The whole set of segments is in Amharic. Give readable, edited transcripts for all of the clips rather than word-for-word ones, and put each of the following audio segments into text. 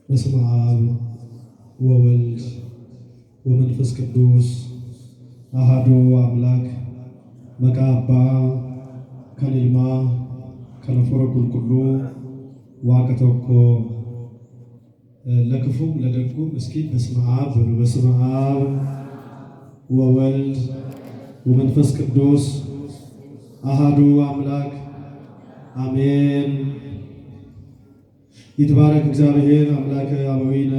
በስመ አብ ወወልድ ወመንፈስ ቅዱስ አሃዱ አምላክ። Maqaa Abbaa kan Ilmaa kan Hafuura Qulqulluu Waaqa tokko። ለክፉም ለደጉም እስኪ በስመ አብ በሉ። በስመ አብ ወወልድ ወመንፈስ ቅዱስ አሃዱ አምላክ አሜን። ይትባረክ እግዚአብሔር አምላከ አበዊነ፣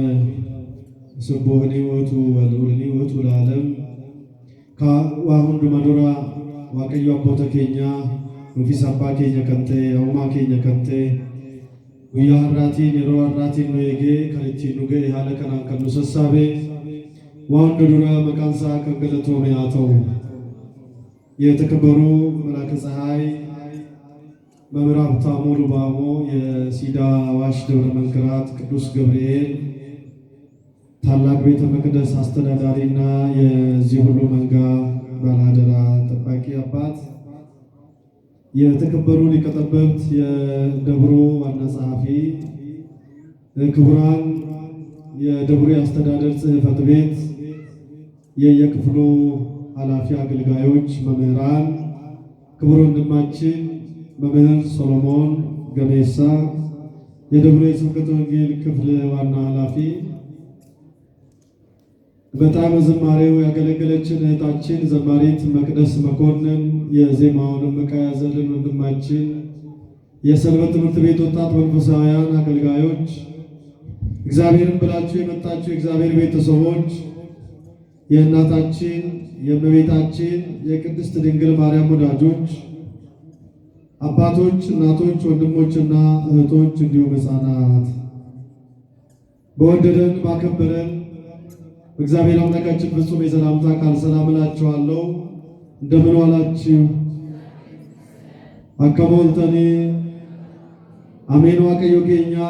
ስቡህኒ ውእቱ ወልዑልኒ ውእቱ ለዓለም። Waa hunduma dura Waaqayyo abboota keenyaa nuufis abbaa keenya kan ta'e, uumaa keenya kan ta'e, guyyaa har'aatiin, yeroo har'aatiin nu eegee kan ittiin nu ga'e, haala kanaan kan nu sassaabe, waa hunda dura maqaan isaa kan galatoome haa ta'u። የተከበሩ መላከ ፀሐይ መምህር ሀብታሙ ሉባሞ፣ የሲዳ አዋሽ ደብረ መንክራት ቅዱስ ገብርኤል ታላቅ ቤተ መቅደስ አስተዳዳሪና የዚህ ሁሉ መንጋ ባለአደራ ጠባቂ አባት፣ የተከበሩ ሊቀ ጠበብት፣ የደብሩ ዋና ጸሐፊ፣ ክቡራን የደብሩ የአስተዳደር ጽሕፈት ቤት የየክፍሉ ኃላፊ አገልጋዮች፣ መምህራን፣ ክቡር ወንድማችን መምህር ሶሎሞን ገሜሳ፣ የደብሩ የስብከተ ወንጌል ክፍል ዋና ኃላፊ፣ በጣም ዝማሬው ያገለገለችን እህታችን ዘማሪት መቅደስ መኮንን፣ የዜማውንም ዕቃ ያዘልን ወንድማችን፣ የሰንበት ትምህርት ቤት ወጣት መንፈሳውያን አገልጋዮች፣ እግዚአብሔርን ብላችሁ የመጣችሁ የእግዚአብሔር ቤተሰቦች፣ የእናታችን የእመቤታችን የቅድስት ድንግል ማርያም ወዳጆች፣ አባቶች፣ እናቶች፣ ወንድሞችና እህቶች እንዲሁም ሕፃናት፣ በወደደን ባከበረን እግዚአብሔር አምላካችን ፍጹም የሰላምታ ቃል ሰላም እላችኋለሁ። እንደምን ዋላችሁ? Akkam ooltanii? Ameen. Waaqayyo keenya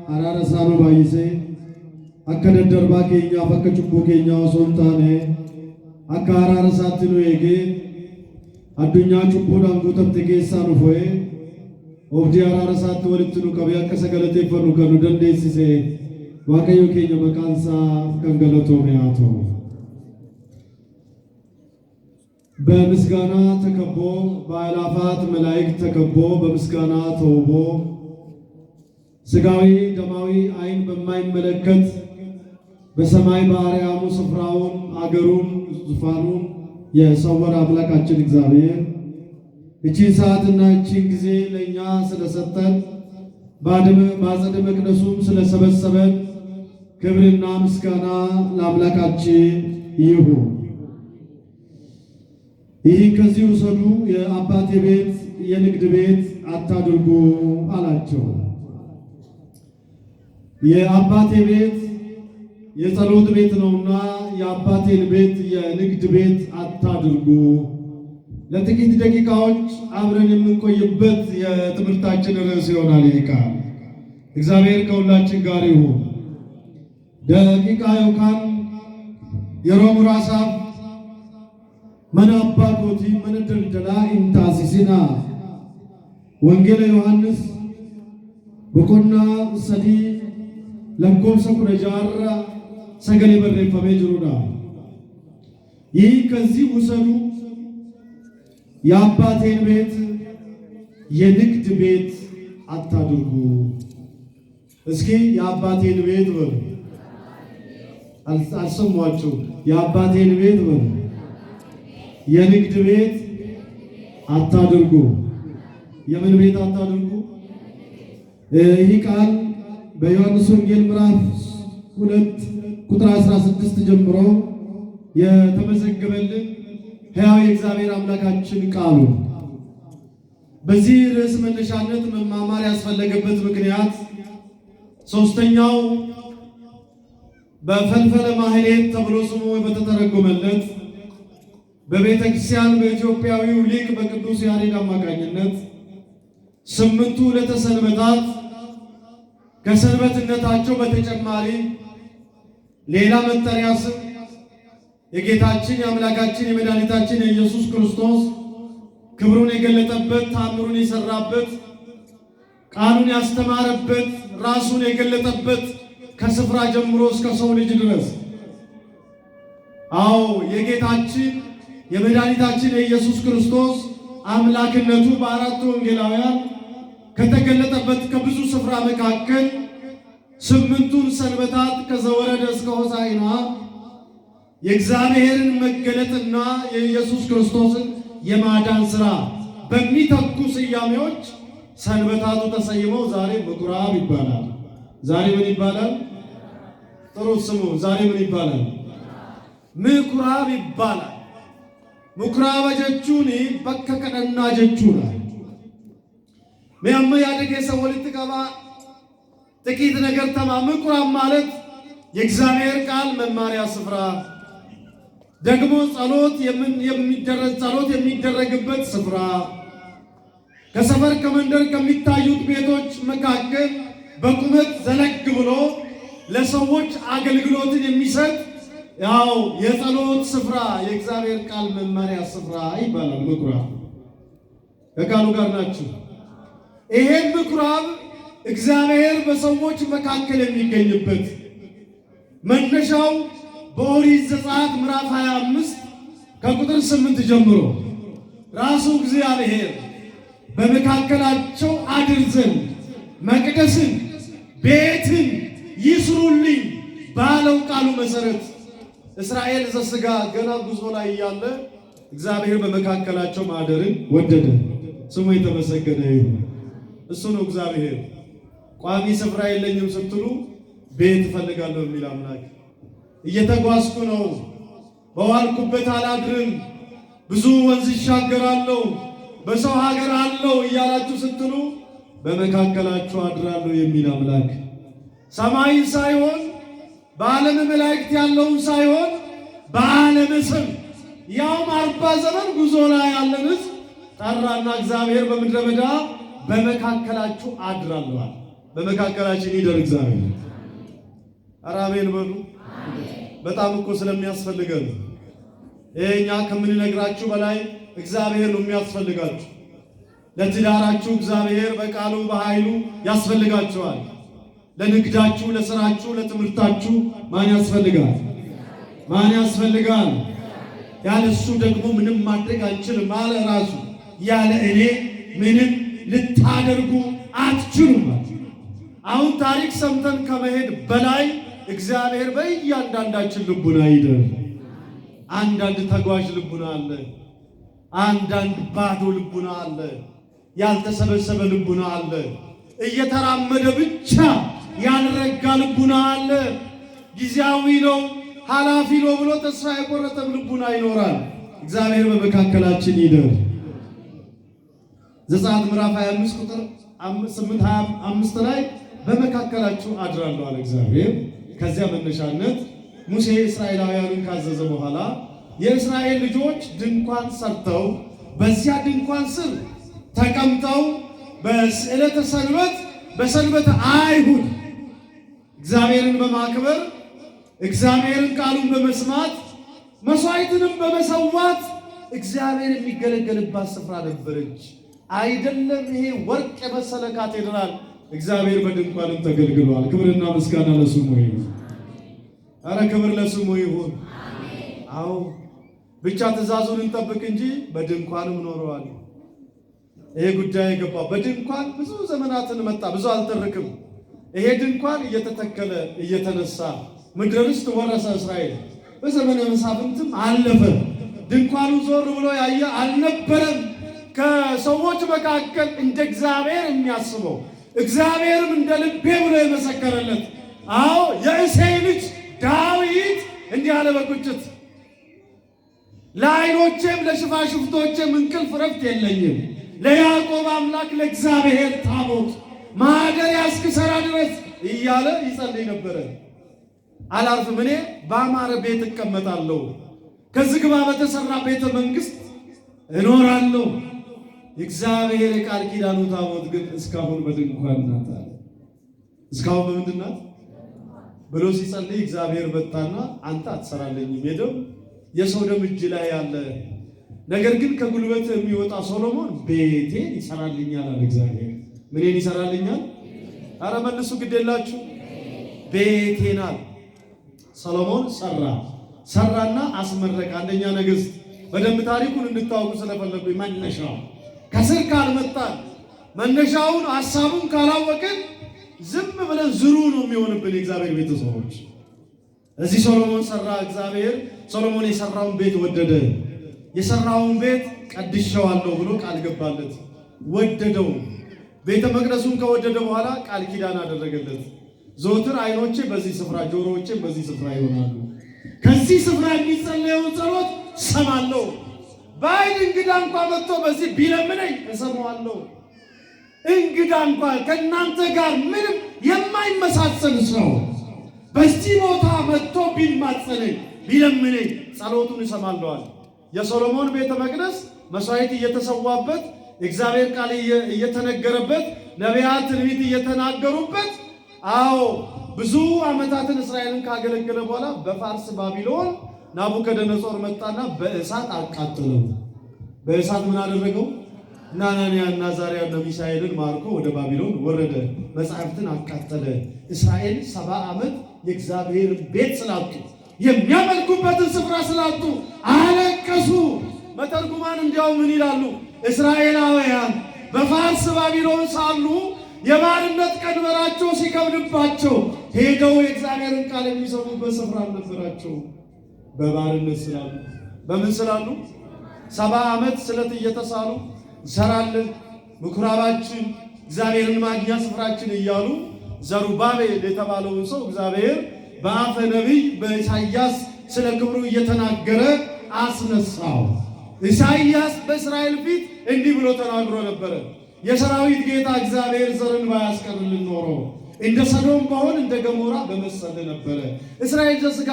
araara isaa nu baay'isee akka daddarbaa keenyaaf akka cubbuu keenyaa osoo hin taane akka araara isaatti nu eegee addunyaa cubbuudhaan guutamte keessaa nu fo'ee oobdii araara isaatti walitti nu qabee akka isa galateeffannu kan nu dandeessise Waaqayyo keenya maqaan isaa kan galatoome haa ta'u። በምስጋና ተከቦ፣ በአእላፋት መላእክት ተከቦ፣ በምስጋና ተውቦ፣ ስጋዊ ደማዊ ዓይን በማይመለከት በሰማይ በአርያሙ ስፍራውን አገሩን ዙፋኑን የሰወረ አምላካችን እግዚአብሔር እቺን ሰዓትና እቺን ጊዜ ለእኛ ስለሰጠን፣ በአጸደ መቅደሱም ስለሰበሰበን ክብርና ምስጋና ለአምላካችን ይሁን። ይህን ከዚህ ውሰዱ፣ የአባቴ ቤት የንግድ ቤት አታድርጉ አላቸው። የአባቴ ቤት የጸሎት ቤት ነውና የአባቴን ቤት የንግድ ቤት አታድርጉ። ለጥቂት ደቂቃዎች አብረን የምንቆይበት የትምህርታችን ርዕስ ይሆናል ይህ ቃል። እግዚአብሔር ከሁላችን ጋር ይሁን። Daqiiqaa yookaan yeroo muraasaaf mana abbaa kootii mana daldalaa hin taasisinaa። Wangeela Yohaannis boqonnaa 3 lakkoofsa 16rra sagalee barreeffamee jirudha። ይህ ከዚህ ውሰዱ፣ የአባቴን ቤት የንግድ ቤት አታድርጉ። እስኪ የአባቴን ቤት በሉ። አልሰሟችሁ? የአባቴን ቤት በሉ። የንግድ ቤት አታድርጉ። የምን ቤት አታድርጉ? ይህ ቃል በዮሐንስ ወንጌል ምዕራፍ 2 ቁጥር 16 ጀምሮ የተመዘገበልን ሕያው የእግዚአብሔር አምላካችን ቃሉ። በዚህ ርዕስ መነሻነት መማማር ያስፈለገበት ምክንያት ሶስተኛው በፈልፈለ ማህሌት ተብሎ ስሙ በተተረጎመለት በቤተ ክርስቲያን በኢትዮጵያዊው ሊቅ በቅዱስ ያሬድ አማካኝነት 8ቱ ዕለተ ሰንበታት ከሰንበትነታቸው በተጨማሪ ሌላ መጠሪያ ስም የጌታችን የአምላካችን የመድኃኒታችን የኢየሱስ ክርስቶስ ክብሩን የገለጠበት፣ ተአምሩን የሰራበት፣ ቃሉን ያስተማረበት፣ ራሱን የገለጠበት ከስፍራ ጀምሮ እስከ ሰው ልጅ ድረስ። አዎ የጌታችን የመድኃኒታችን የኢየሱስ ክርስቶስ አምላክነቱ በአራቱ ወንጌላውያን ከተገለጠበት ከብዙ ስፍራ መካከል 8ቱን ሰንበታት ከዘወረደ እስከ ሆሳዕና የእግዚአብሔርን መገለጥና የኢየሱስ ክርስቶስን የማዳን ሥራ በሚተኩ ስያሜዎች ሰንበታቱ ተሰይመው ዛሬ ምኩራብ ይባላል። ዛሬ ምን ይባላል? ጥሩ ስሙ። ዛሬ ምን ይባላል? ምኩራብ ይባላል። ምኩራብ jechuun bakka kadhannaa jechuudha. Mee amma yaada keessan walitti qabaa ጥቂት ነገር ተማ ምኩራብ ማለት የእግዚአብሔር ቃል መማሪያ ስፍራ፣ ደግሞ ጸሎት የሚደረግበት ስፍራ፣ ከሰፈር ከመንደር ከሚታዩት ቤቶች መካከል በቁመት ዘለግ ብሎ ለሰዎች አገልግሎትን የሚሰጥ ያው የጸሎት ስፍራ፣ የእግዚአብሔር ቃል መማሪያ ስፍራ ይባላል ምኩራብ። ከቃሉ ጋር ናችሁ። ይሄን ምኩራብ እግዚአብሔር በሰዎች መካከል የሚገኝበት መነሻው በኦሪት ዘጸአት ምዕራፍ 25 ከቁጥር 8 ጀምሮ ራሱ እግዚአብሔር በመካከላቸው አድር ዘንድ መቅደስን ቤትን ይስሩልኝ ባለው ቃሉ መሰረት እስራኤል ዘሥጋ ገና ጉዞ ላይ እያለ እግዚአብሔር በመካከላቸው ማደርን ወደደ። ስሙ የተመሰገነ ይሁን። እሱ ነው እግዚአብሔር። ቋሚ ስፍራ የለኝም ስትሉ ቤት እፈልጋለሁ የሚል አምላክ። እየተጓዝኩ ነው፣ በዋልኩበት አላድርም፣ ብዙ ወንዝ ይሻገራለሁ፣ በሰው ሀገር አለው እያላችሁ ስትሉ በመካከላችሁ አድራለሁ የሚል አምላክ። ሰማይን ሳይሆን በዓለም መላእክት ያለውን ሳይሆን በዓለም ስም ያውም 40 ዘመን ጉዞ ላይ ያለን ሕዝብ ጠራና እግዚአብሔር በምድረ በዳ በመካከላችሁ አድራለሁ። በመካከላችን ይደር እግዚአብሔር። ኧረ አሜን በሉ። በጣም እኮ ስለሚያስፈልገን ይሄኛ ከምንነግራችሁ በላይ እግዚአብሔር ነው የሚያስፈልጋችሁ። ለትዳራችሁ እግዚአብሔር በቃሉ በኃይሉ ያስፈልጋችኋል። ለንግዳችሁ፣ ለስራችሁ፣ ለትምህርታችሁ ማን ያስፈልጋል? ማን ያስፈልጋል? ያለ እሱ ደግሞ ምንም ማድረግ አንችልም አለ ራሱ። ያለ እኔ ምንም ልታደርጉ አትችሉም። አሁን ታሪክ ሰምተን ከመሄድ በላይ እግዚአብሔር በእያንዳንዳችን ልቡና ይደር። አንዳንድ ተጓዥ ልቡና አለ። አንዳንድ ባዶ ልቡና አለ። ያልተሰበሰበ ልቡና አለ። እየተራመደ ብቻ ያልረጋ ልቡና አለ። ጊዜያዊ ነው ኃላፊ ነው ብሎ ተስፋ የቆረጠም ልቡና ይኖራል። እግዚአብሔር በመካከላችን ይደር። ዘጸአት ምዕራፍ 25 ቁጥር 8 25 ላይ በመካከላችሁ አድራለሁ አለ እግዚአብሔር። ከዚያ መነሻነት ሙሴ እስራኤላውያንን ካዘዘ በኋላ የእስራኤል ልጆች ድንኳን ሰርተው በዚያ ድንኳን ስር ተቀምጠው በዕለተ ሰንበት በሰንበተ አይሁድ እግዚአብሔርን በማክበር እግዚአብሔርን ቃሉን በመስማት መስዋዕትንም በመሰዋት እግዚአብሔር የሚገለገልባት ስፍራ ነበረች። አይደለም ይሄ ወርቅ የመሰለ ካቴድራል፣ እግዚአብሔር በድንኳንም ተገልግሏል። ክብርና ምስጋና ለስሙ ይሁን። ኧረ ክብር ለስሙ ይሁን። አዎ ብቻ ትእዛዙን እንጠብቅ እንጂ በድንኳንም ኖረዋል። ይሄ ጉዳይ የገባው በድንኳን ብዙ ዘመናትን መጣ። ብዙ አልተርክም። ይሄ ድንኳን እየተተከለ እየተነሳ ምድረ ርስት ወረሰ እስራኤል። በዘመነ መሳፍንትም አለፈ። ድንኳኑ ዞር ብሎ ያየ አልነበረም። ከሰዎች መካከል እንደ እግዚአብሔር የሚያስበው እግዚአብሔርም እንደ ልቤ ብሎ የመሰከረለት አዎ የእሴይ ልጅ ዳዊት እንዲህ አለ በቁጭት፣ ለዓይኖቼም ለሽፋሽፍቶቼም እንቅልፍ ረፍት የለኝም፣ ለያዕቆብ አምላክ ለእግዚአብሔር ታቦት ማደሪያ እስክሰራ ድረስ እያለ ይጸልይ ነበረ። አላርፍም፣ እኔ በአማረ ቤት እቀመጣለሁ፣ ከዝግባ በተሰራ ቤተ መንግስት እኖራለሁ። እግዚአብሔር የቃል ኪዳኑ ታቦት ግን እስካሁን በድንኳን ናት አለ። እስካሁን በምንድን ናት ብሎ ሲጸልይ እግዚአብሔር መጣና አንተ አትሰራለኝም፣ የደም የሰው ደም እጅ ላይ ያለ፣ ነገር ግን ከጉልበት የሚወጣ ሶሎሞን ቤቴን ይሰራልኛል አለ እግዚአብሔር። ምንን ይሰራልኛል? አረ መልሱ፣ ግድ የላችሁ። ቤቴን አለ። ሰሎሞን ሰራና አስመረቀ። አንደኛ ነገሥት በደንብ ታሪኩን እንድታወቁ ስለፈለጉ መነሻው ከስር ካልመጣን መነሻውን ሐሳቡን ካላወቅን ዝም ብለን ዝሩ ነው የሚሆንብን። የእግዚአብሔር ቤተሰቦች እዚህ ሰሎሞን ሰራ። እግዚአብሔር ሰሎሞን የሰራውን ቤት ወደደ። የሰራውን ቤት ቀድሼዋለሁ ብሎ ቃል ገባለት። ወደደው። ቤተ መቅደሱን ከወደደ በኋላ ቃል ኪዳን አደረገለት። ዘወትር ዓይኖቼ በዚህ ስፍራ ጆሮዎቼም በዚህ ስፍራ ይሆናሉ። ከዚህ ስፍራ የሚጸለየውን ጸሎት ሰማለሁ። ባዕድ እንግዳ እንኳ መጥቶ በዚህ ቢለምነኝ እሰማዋለሁ። እንግዳ እንኳ ከእናንተ ጋር ምንም የማይመሳሰል ሰው በዚህ ቦታ መጥቶ ቢማጸነኝ ቢለምነኝ ጸሎቱን እሰማለሁ። የሶሎሞን ቤተ መቅደስ መስዋዕት እየተሰዋበት፣ እግዚአብሔር ቃል እየተነገረበት፣ ነቢያት ትንቢት እየተናገሩበት፣ አዎ ብዙ ዓመታትን እስራኤልን ካገለገለ በኋላ በፋርስ ባቢሎን ናቡከደነጾር መጣና በእሳት አቃጠለው። በእሳት ምን አደረገው? እና አናንያ እና አዛርያ እና ሚሳኤልን ማርኮ ወደ ባቢሎን ወረደ። መጻሕፍትን አቃጠለ። እስራኤል 70 ዓመት የእግዚአብሔር ቤት ስላጡ፣ የሚያመልኩበትን ስፍራ ስላጡ አለቀሱ። መተርጉማን እንዲያው ምን ይላሉ? እስራኤላውያን በፋርስ ባቢሎን ሳሉ የባርነት ቀንበራቸው ሲከብድባቸው ሄደው የእግዚአብሔርን ቃል የሚሰሙበት ስፍራ አልነበራቸው። በባርነት ስላሉ፣ በምን ስላሉ? 70 ዓመት ስለት እየተሳሉ እንሰራለን፣ ምኩራባችን እግዚአብሔርን ማግኛ ስፍራችን እያሉ ዘሩባቤል የተባለውን ሰው እግዚአብሔር በአፈ ነቢይ በኢሳይያስ ስለ ክብሩ እየተናገረ አስነሳው። ኢሳይያስ በእስራኤል ፊት እንዲህ ብሎ ተናግሮ ነበረ። የሰራዊት ጌታ እግዚአብሔር ዘርን ባያስቀርልን ኖሮ እንደ ሰዶም በሆን እንደ ገሞራ በመሰለ ነበረ። እስራኤል ዘሥጋ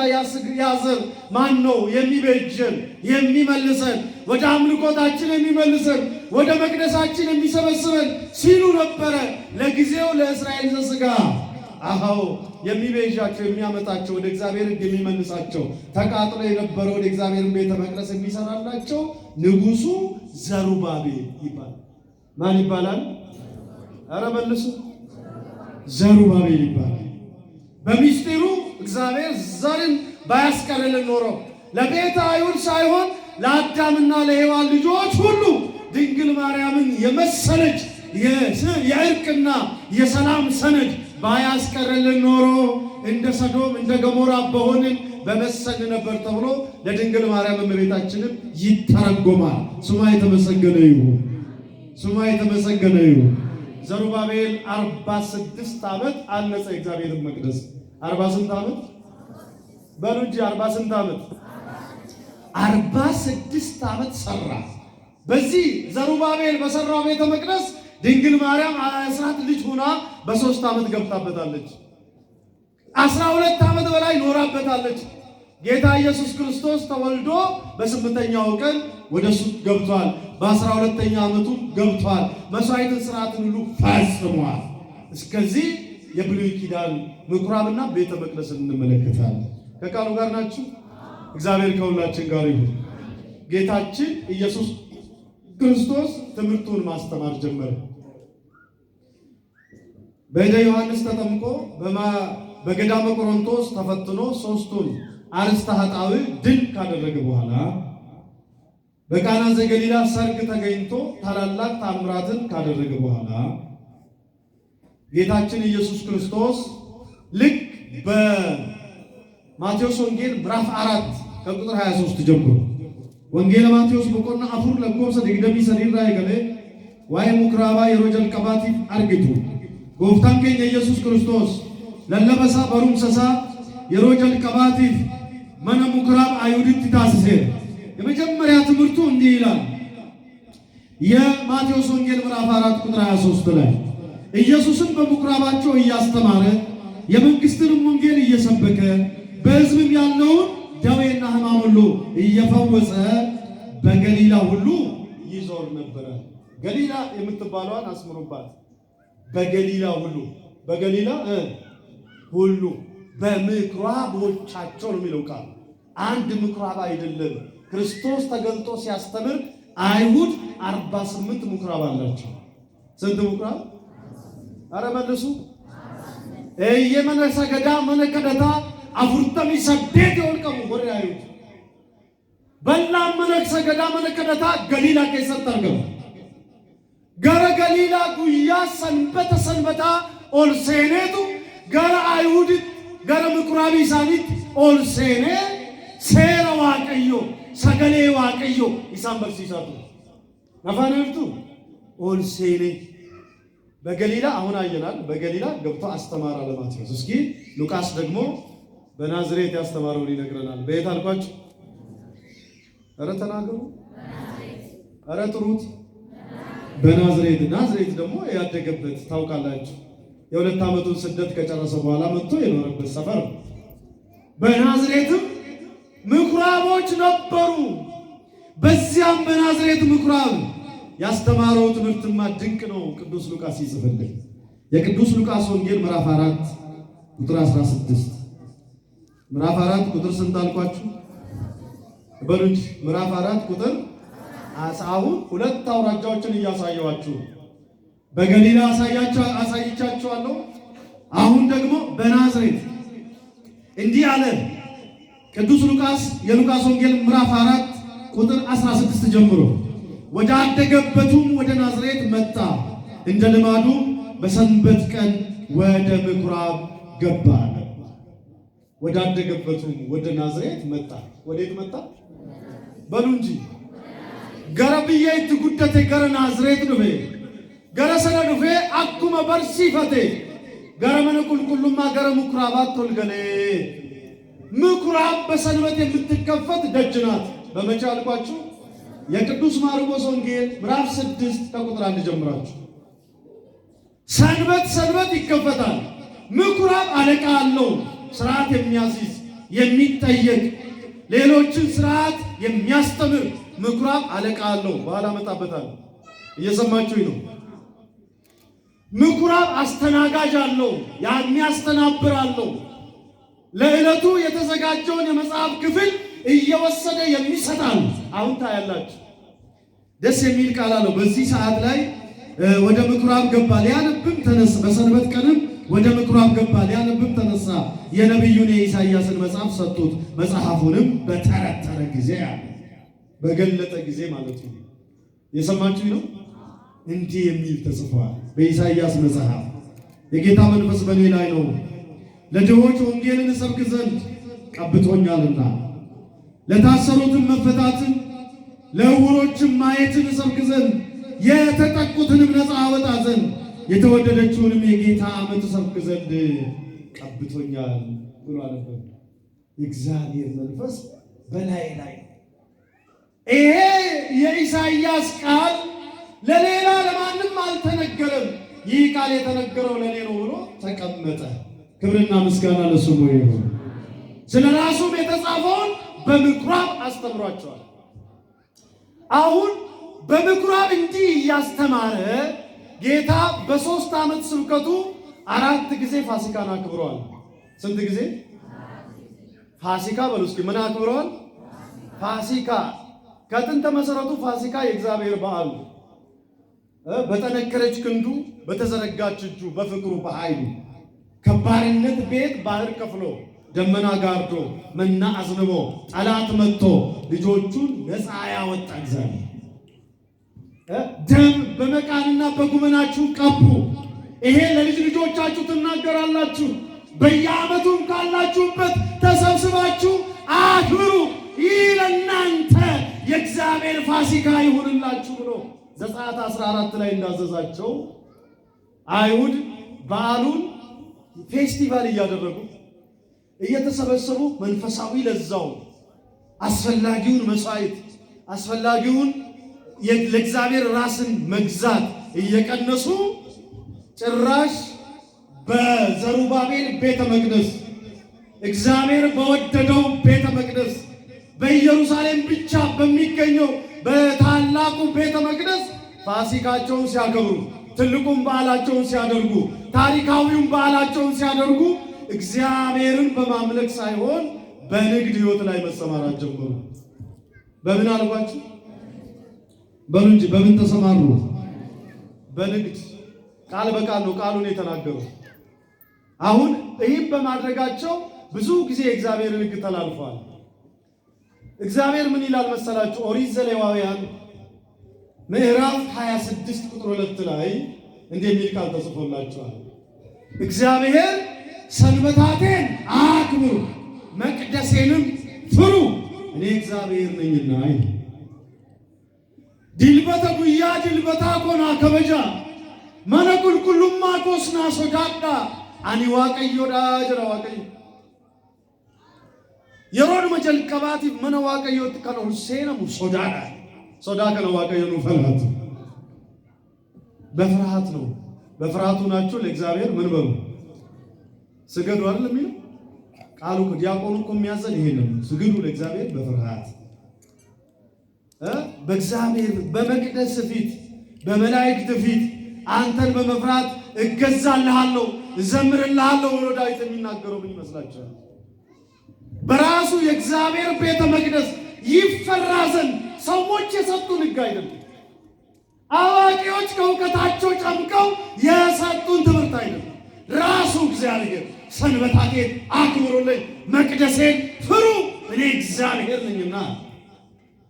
ያዘር ማን ነው የሚበጀን የሚመልሰን፣ ወደ አምልኮታችን የሚመልሰን፣ ወደ መቅደሳችን የሚሰበስበን ሲሉ ነበረ። ለጊዜው ለእስራኤል ዘሥጋ አዎ የሚቤዣቸው፣ የሚያመጣቸው፣ ወደ እግዚአብሔር ሕግ የሚመልሳቸው፣ ተቃጥሎ የነበረው ወደ እግዚአብሔር ቤተ መቅደስ የሚሰራላቸው ንጉሱ ዘሩባቤል ይባላል። ማን ይባላል? ኧረ መልሱ። ዘሩባቤል ይባላል። በሚስጢሩ እግዚአብሔር ዘርን ባያስቀርልን ኖሮ ለቤተ አይሁድ ሳይሆን ለአዳምና ለሔዋን ልጆች ሁሉ ድንግል ማርያምን የመሰለች የእርቅና የሰላም ሰነድ ባያስቀርልን ኖሮ እንደ ሰዶም እንደ ገሞራ በሆንን በመሰልን ነበር ተብሎ ለድንግል ማርያም እመቤታችንም ይተረጎማል። ስሟ የተመሰገነ ይሁን። ስሟ የተመሰገነ ይሁን። ዘሩባቤል 46 ዓመት አነጸ የእግዚአብሔርን መቅደስ። 40 ስንት ዓመት በሉ እንጂ፣ 40 ስንት ዓመት? 46 ዓመት ሰራ። በዚህ ዘሩባቤል በሰራው ቤተ መቅደስ ድንግል ማርያም አስራት ልጅ ሆና በ3 ዓመት ገብታበታለች። 12 ዓመት በላይ ኖራበታለች። ጌታ ኢየሱስ ክርስቶስ ተወልዶ በስምንተኛው ቀን ወደ እሱ ገብቷል። በ12ኛ ዓመቱ ገብቷል። መስዋዕትን ስርዓትን ሁሉ ፈጽሟል። እስከዚህ የብሉይ ኪዳን ምኩራብና ቤተ መቅደስን እንመለከታለን። ከቃሉ ጋር ናችሁ? እግዚአብሔር ከሁላችን ጋር ይሁን። ጌታችን ኢየሱስ ክርስቶስ ትምህርቱን ማስተማር ጀመረ። በእደ ዮሐንስ ተጠምቆ በገዳመ ቆሮንቶስ ተፈትኖ ሦስቱን አርእስተ ኃጣውእ ድል ካደረገ በኋላ በቃና ዘገሊላ ሰርግ ተገኝቶ ታላላቅ ታምራትን ካደረገ በኋላ ጌታችን ኢየሱስ ክርስቶስ ልክ በማቴዎስ ወንጌል ምዕራፍ 4 ከቁጥር 23 ጀምሮ፣ Wangeela Maatewos boqonnaa 4 lakkoofsa 23rraa eegalee waa'ee mukraabaa yeroo jalqabaatiif argitu. Gooftaan keenya Yesuus Kiristoos lallaba isaa, barumsa isaa yeroo jalqabaatiif mana mukraab Ayihuditti taasiseera። የመጀመሪያ ትምህርቱ እንዲህ ይላል። የማቴዎስ ወንጌል ምዕራፍ 4 ቁጥር 23 ላይ ኢየሱስም በምኩራባቸው እያስተማረ፣ የመንግስትንም ወንጌል እየሰበከ፣ በሕዝብም ያለውን ደዌና ሕማም ሁሉ እየፈወሰ በገሊላ ሁሉ ይዞር ነበረ። ገሊላ የምትባለዋን አስምሩባት። በገሊላ ሁሉ፣ በገሊላ ሁሉ በምኩራቦቻቸው ነው የሚለው ቃል። አንድ ምኩራብ አይደለም። ክርስቶስ ተገልጦ ሲያስተምር አይሁድ 48 ምኩራብ አላቸው። ስንት ምኩራብ? አረ መልሱ። Eeyyee, mana sagadaa, mana kadhataa 48 ol qabu warri Ayihud. Bal'aan mana sagadaa, mana kadhataa Galiilaa keessatti argama. Gara Galiilaa guyyaa sanbata sanbataa ol seeneetu gara Ayihuditti, gara mikuraabii isaaniitti ol seenee seera Waaqayyoo, sagalee Waaqayyoo isaan barsiisaa ture. Afaan jirtu ol seenee በገሊላ አሁን አየናል። በገሊላ ገብቶ አስተማረ አለ ማቴዎስ። እስኪ ሉቃስ ደግሞ በናዝሬት ያስተማረውን ይነግረናል። በየት አልኳችሁ? ኧረ ተናገሩ፣ ኧረ ጥሩት። በናዝሬት። ናዝሬት ደግሞ ያደገበት ታውቃላችሁ። የ2 ዓመቱን ስደት ከጨረሰ በኋላ መጥቶ የኖረበት ሰፈር ነው። በናዝሬትም ምኩራቦች ነበሩ። በዚያም በናዝሬት ምኩራብ ያስተማረው ትምህርትማ ድንቅ ነው። ቅዱስ ሉቃስ ይጽፍልን። የቅዱስ ሉቃስ ወንጌል ምዕራፍ 4 ቁጥር 16። ምዕራፍ 4 ቁጥር ስንት አልኳችሁ? በሉ እንጂ። ምዕራፍ 4 ቁጥር፣ አሁን ሁለት አውራጃዎችን እያሳየኋችሁ፣ በገሊላ አሳይቻችኋለሁ። አሁን ደግሞ በናዝሬት እንዲህ አለ ቅዱስ ሉቃስ፣ የሉቃስ ወንጌል ምዕራፍ 4 ቁጥር 16 ጀምሮ፣ ወደ አደገበቱም ወደ ናዝሬት መጣ፣ እንደ ልማዱም በሰንበት ቀን ወደ ምኩራብ ገባ። ወደ አደገበቱም ወደ ናዝሬት መጣ። ወዴት መጣ? በሉ እንጂ። Gara biyya itti guddate, gara Naazreet dhufe. Gara sana dhufee akkuma barsiifate gara mana qulqullummaa, gara mukuraabaatti ol galee። ምኩራብ በሰንበት የምትከፈት ደጅ ናት። በመቼ አልኳችሁ? የቅዱስ ማርቆስ ወንጌል ምዕራፍ 6 ከቁጥር 1 ጀምራችሁ። ሰንበት ሰንበት ይከፈታል። ምኩራብ አለቃ አለው፣ ስርዓት የሚያስይዝ፣ የሚጠየቅ፣ ሌሎችን ስርዓት የሚያስተምር ምኩራብ አለቃ አለው። በኋላ እመጣበታለሁ። እየሰማችሁኝ ነው? ምኩራብ አስተናጋጅ አለው፣ የሚያስተናብር አለው። ለዕለቱ የተዘጋጀውን የመጽሐፍ ክፍል እየወሰደ የሚሰጣል። አሁን ታያላችሁ። ደስ የሚል ቃል አለው። በዚህ ሰዓት ላይ ወደ ምኩራብ ገባ ሊያነብም ተነሳ። በሰንበት ቀንም ወደ ምኩራብ ገባ ሊያነብም ተነሳ። የነቢዩን የኢሳይያስን መጽሐፍ ሰጡት። መጽሐፉንም በተረተረ ጊዜ አለ፣ በገለጠ ጊዜ ማለት ነው። የሰማችሁ ነው። እንዲህ የሚል ተጽፏል በኢሳይያስ መጽሐፍ፣ የጌታ መንፈስ በእኔ ላይ ነው፣ ለድሆች ወንጌልን እሰብክ ዘንድ ቀብቶኛልና፣ ለታሰሩትም መፈታትን፣ ለዕውሮችም ማየትን እሰብክ ዘንድ፣ የተጠቁትንም ነፃ አወጣ ዘንድ፣ የተወደደችውንም የጌታ ዓመት እሰብክ ዘንድ ቀብቶኛል ብሎ አነበበ። የእግዚአብሔር መንፈስ በላዬ ላይ ነው። ይሄ የኢሳይያስ ቃል ለሌላ ለማንም አልተነገረም። ይህ ቃል የተነገረው ለእኔ ነው ብሎ ተቀመጠ። ክብርና ምስጋና ለስሙ ይሁን። ስለ ራሱም የተጻፈውን በምኩራብ አስተምሯቸዋል። አሁን በምኩራብ እንዲህ እያስተማረ ጌታ በ3 ዓመት ስብከቱ አራት ጊዜ ፋሲካን አክብረዋል። ስንት ጊዜ? ፋሲካ በሉ እስኪ፣ ምን አክብረዋል? ፋሲካ። ከጥንተ መሰረቱ ፋሲካ የእግዚአብሔር በዓል ነው። በጠነከረች ክንዱ፣ በተዘረጋች እጁ፣ በፍቅሩ፣ በኃይሉ ከባርነት ቤት ባህር ከፍሎ፣ ደመና ጋርዶ፣ መና አዝንቦ፣ ጠላት መጥቶ ልጆቹን ነፃ ያወጣ እግዚአብሔር፣ ደም በመቃንና በጉመናችሁ ቀቡ፣ ይሄ ለልጅ ልጆቻችሁ ትናገራላችሁ፣ በየዓመቱም ካላችሁበት ተሰብስባችሁ አክብሩ፣ ይህ ለእናንተ የእግዚአብሔር ፋሲካ ይሁንላችሁ ብሎ ዘጸአት 14 ላይ እንዳዘዛቸው፣ አይሁድ በዓሉን ፌስቲቫል እያደረጉ እየተሰበሰቡ መንፈሳዊ ለዛው አስፈላጊውን መስዋዕት፣ አስፈላጊውን ለእግዚአብሔር ራስን መግዛት እየቀነሱ፣ ጭራሽ በዘሩባቤል ቤተ መቅደስ፣ እግዚአብሔር በወደደው ቤተ መቅደስ፣ በኢየሩሳሌም ብቻ በሚገኘው በታላቁ ቤተ መቅደስ ፋሲካቸውን ሲያከብሩ፣ ትልቁን በዓላቸውን ሲያደርጉ፣ ታሪካዊውን በዓላቸውን ሲያደርጉ እግዚአብሔርን በማምለክ ሳይሆን በንግድ ሕይወት ላይ መሰማራት ጀመሩ። በምን አልኳችሁ? በሉ እንጂ፣ በምን ተሰማሩ? በንግድ። ቃል በቃል ነው ቃሉን የተናገሩ። አሁን ይህም በማድረጋቸው ብዙ ጊዜ የእግዚአብሔርን ሕግ ተላልፈዋል። እግዚአብሔር ምን ይላል መሰላችሁ? ኦሪት ዘሌዋውያን ምዕራፍ 26 ቁጥር 2 ላይ እንዲህ የሚል ቃል ተጽፎላችኋል። እግዚአብሔር ሰንበታቴን አክብሩ መቅደሴንም ፍሩ፣ እኔ እግዚአብሔር ነኝና። Dilbata guyyaa dilbataa koo naa kabajaa, mana qulqullummaa koos naa sodaadhaa, ani Waaqayyoodha jedha Waaqayyo. Yeroodhuma jalqabaatiif mana Waaqayyootti kan ol seenamu sodaadha. Sodaa kana Waaqayyo nuuf haa laatu። በፍርሃት ነው። በፍርሃቱ ናችሁ ለእግዚአብሔር ምን በሉ ስገዱ አይደል የሚለው ቃሉ። ዲያቆኑ እኮ የሚያዘን ይሄ ነው። ስገዱ ለእግዚአብሔር በፍርሃት፣ በእግዚአብሔር በመቅደስ ፊት፣ በመላእክት ፊት አንተን በመፍራት እገዛልሃለሁ፣ እዘምርልሃለሁ ብሎ ዳዊት የሚናገረው ምን ይመስላችኋል? በራሱ የእግዚአብሔር ቤተ መቅደስ ይፈራ ዘንድ ሰዎች የሰጡን ሕግ አይደለም። አዋቂዎች ከእውቀታቸው ጨምቀው የሰጡን ትምህርት አይደለም። ራሱ እግዚአብሔር ሰንበታቴን አክብሩልኝ፣ መቅደሴን ፍሩ፣ እኔ እግዚአብሔር ነኝና።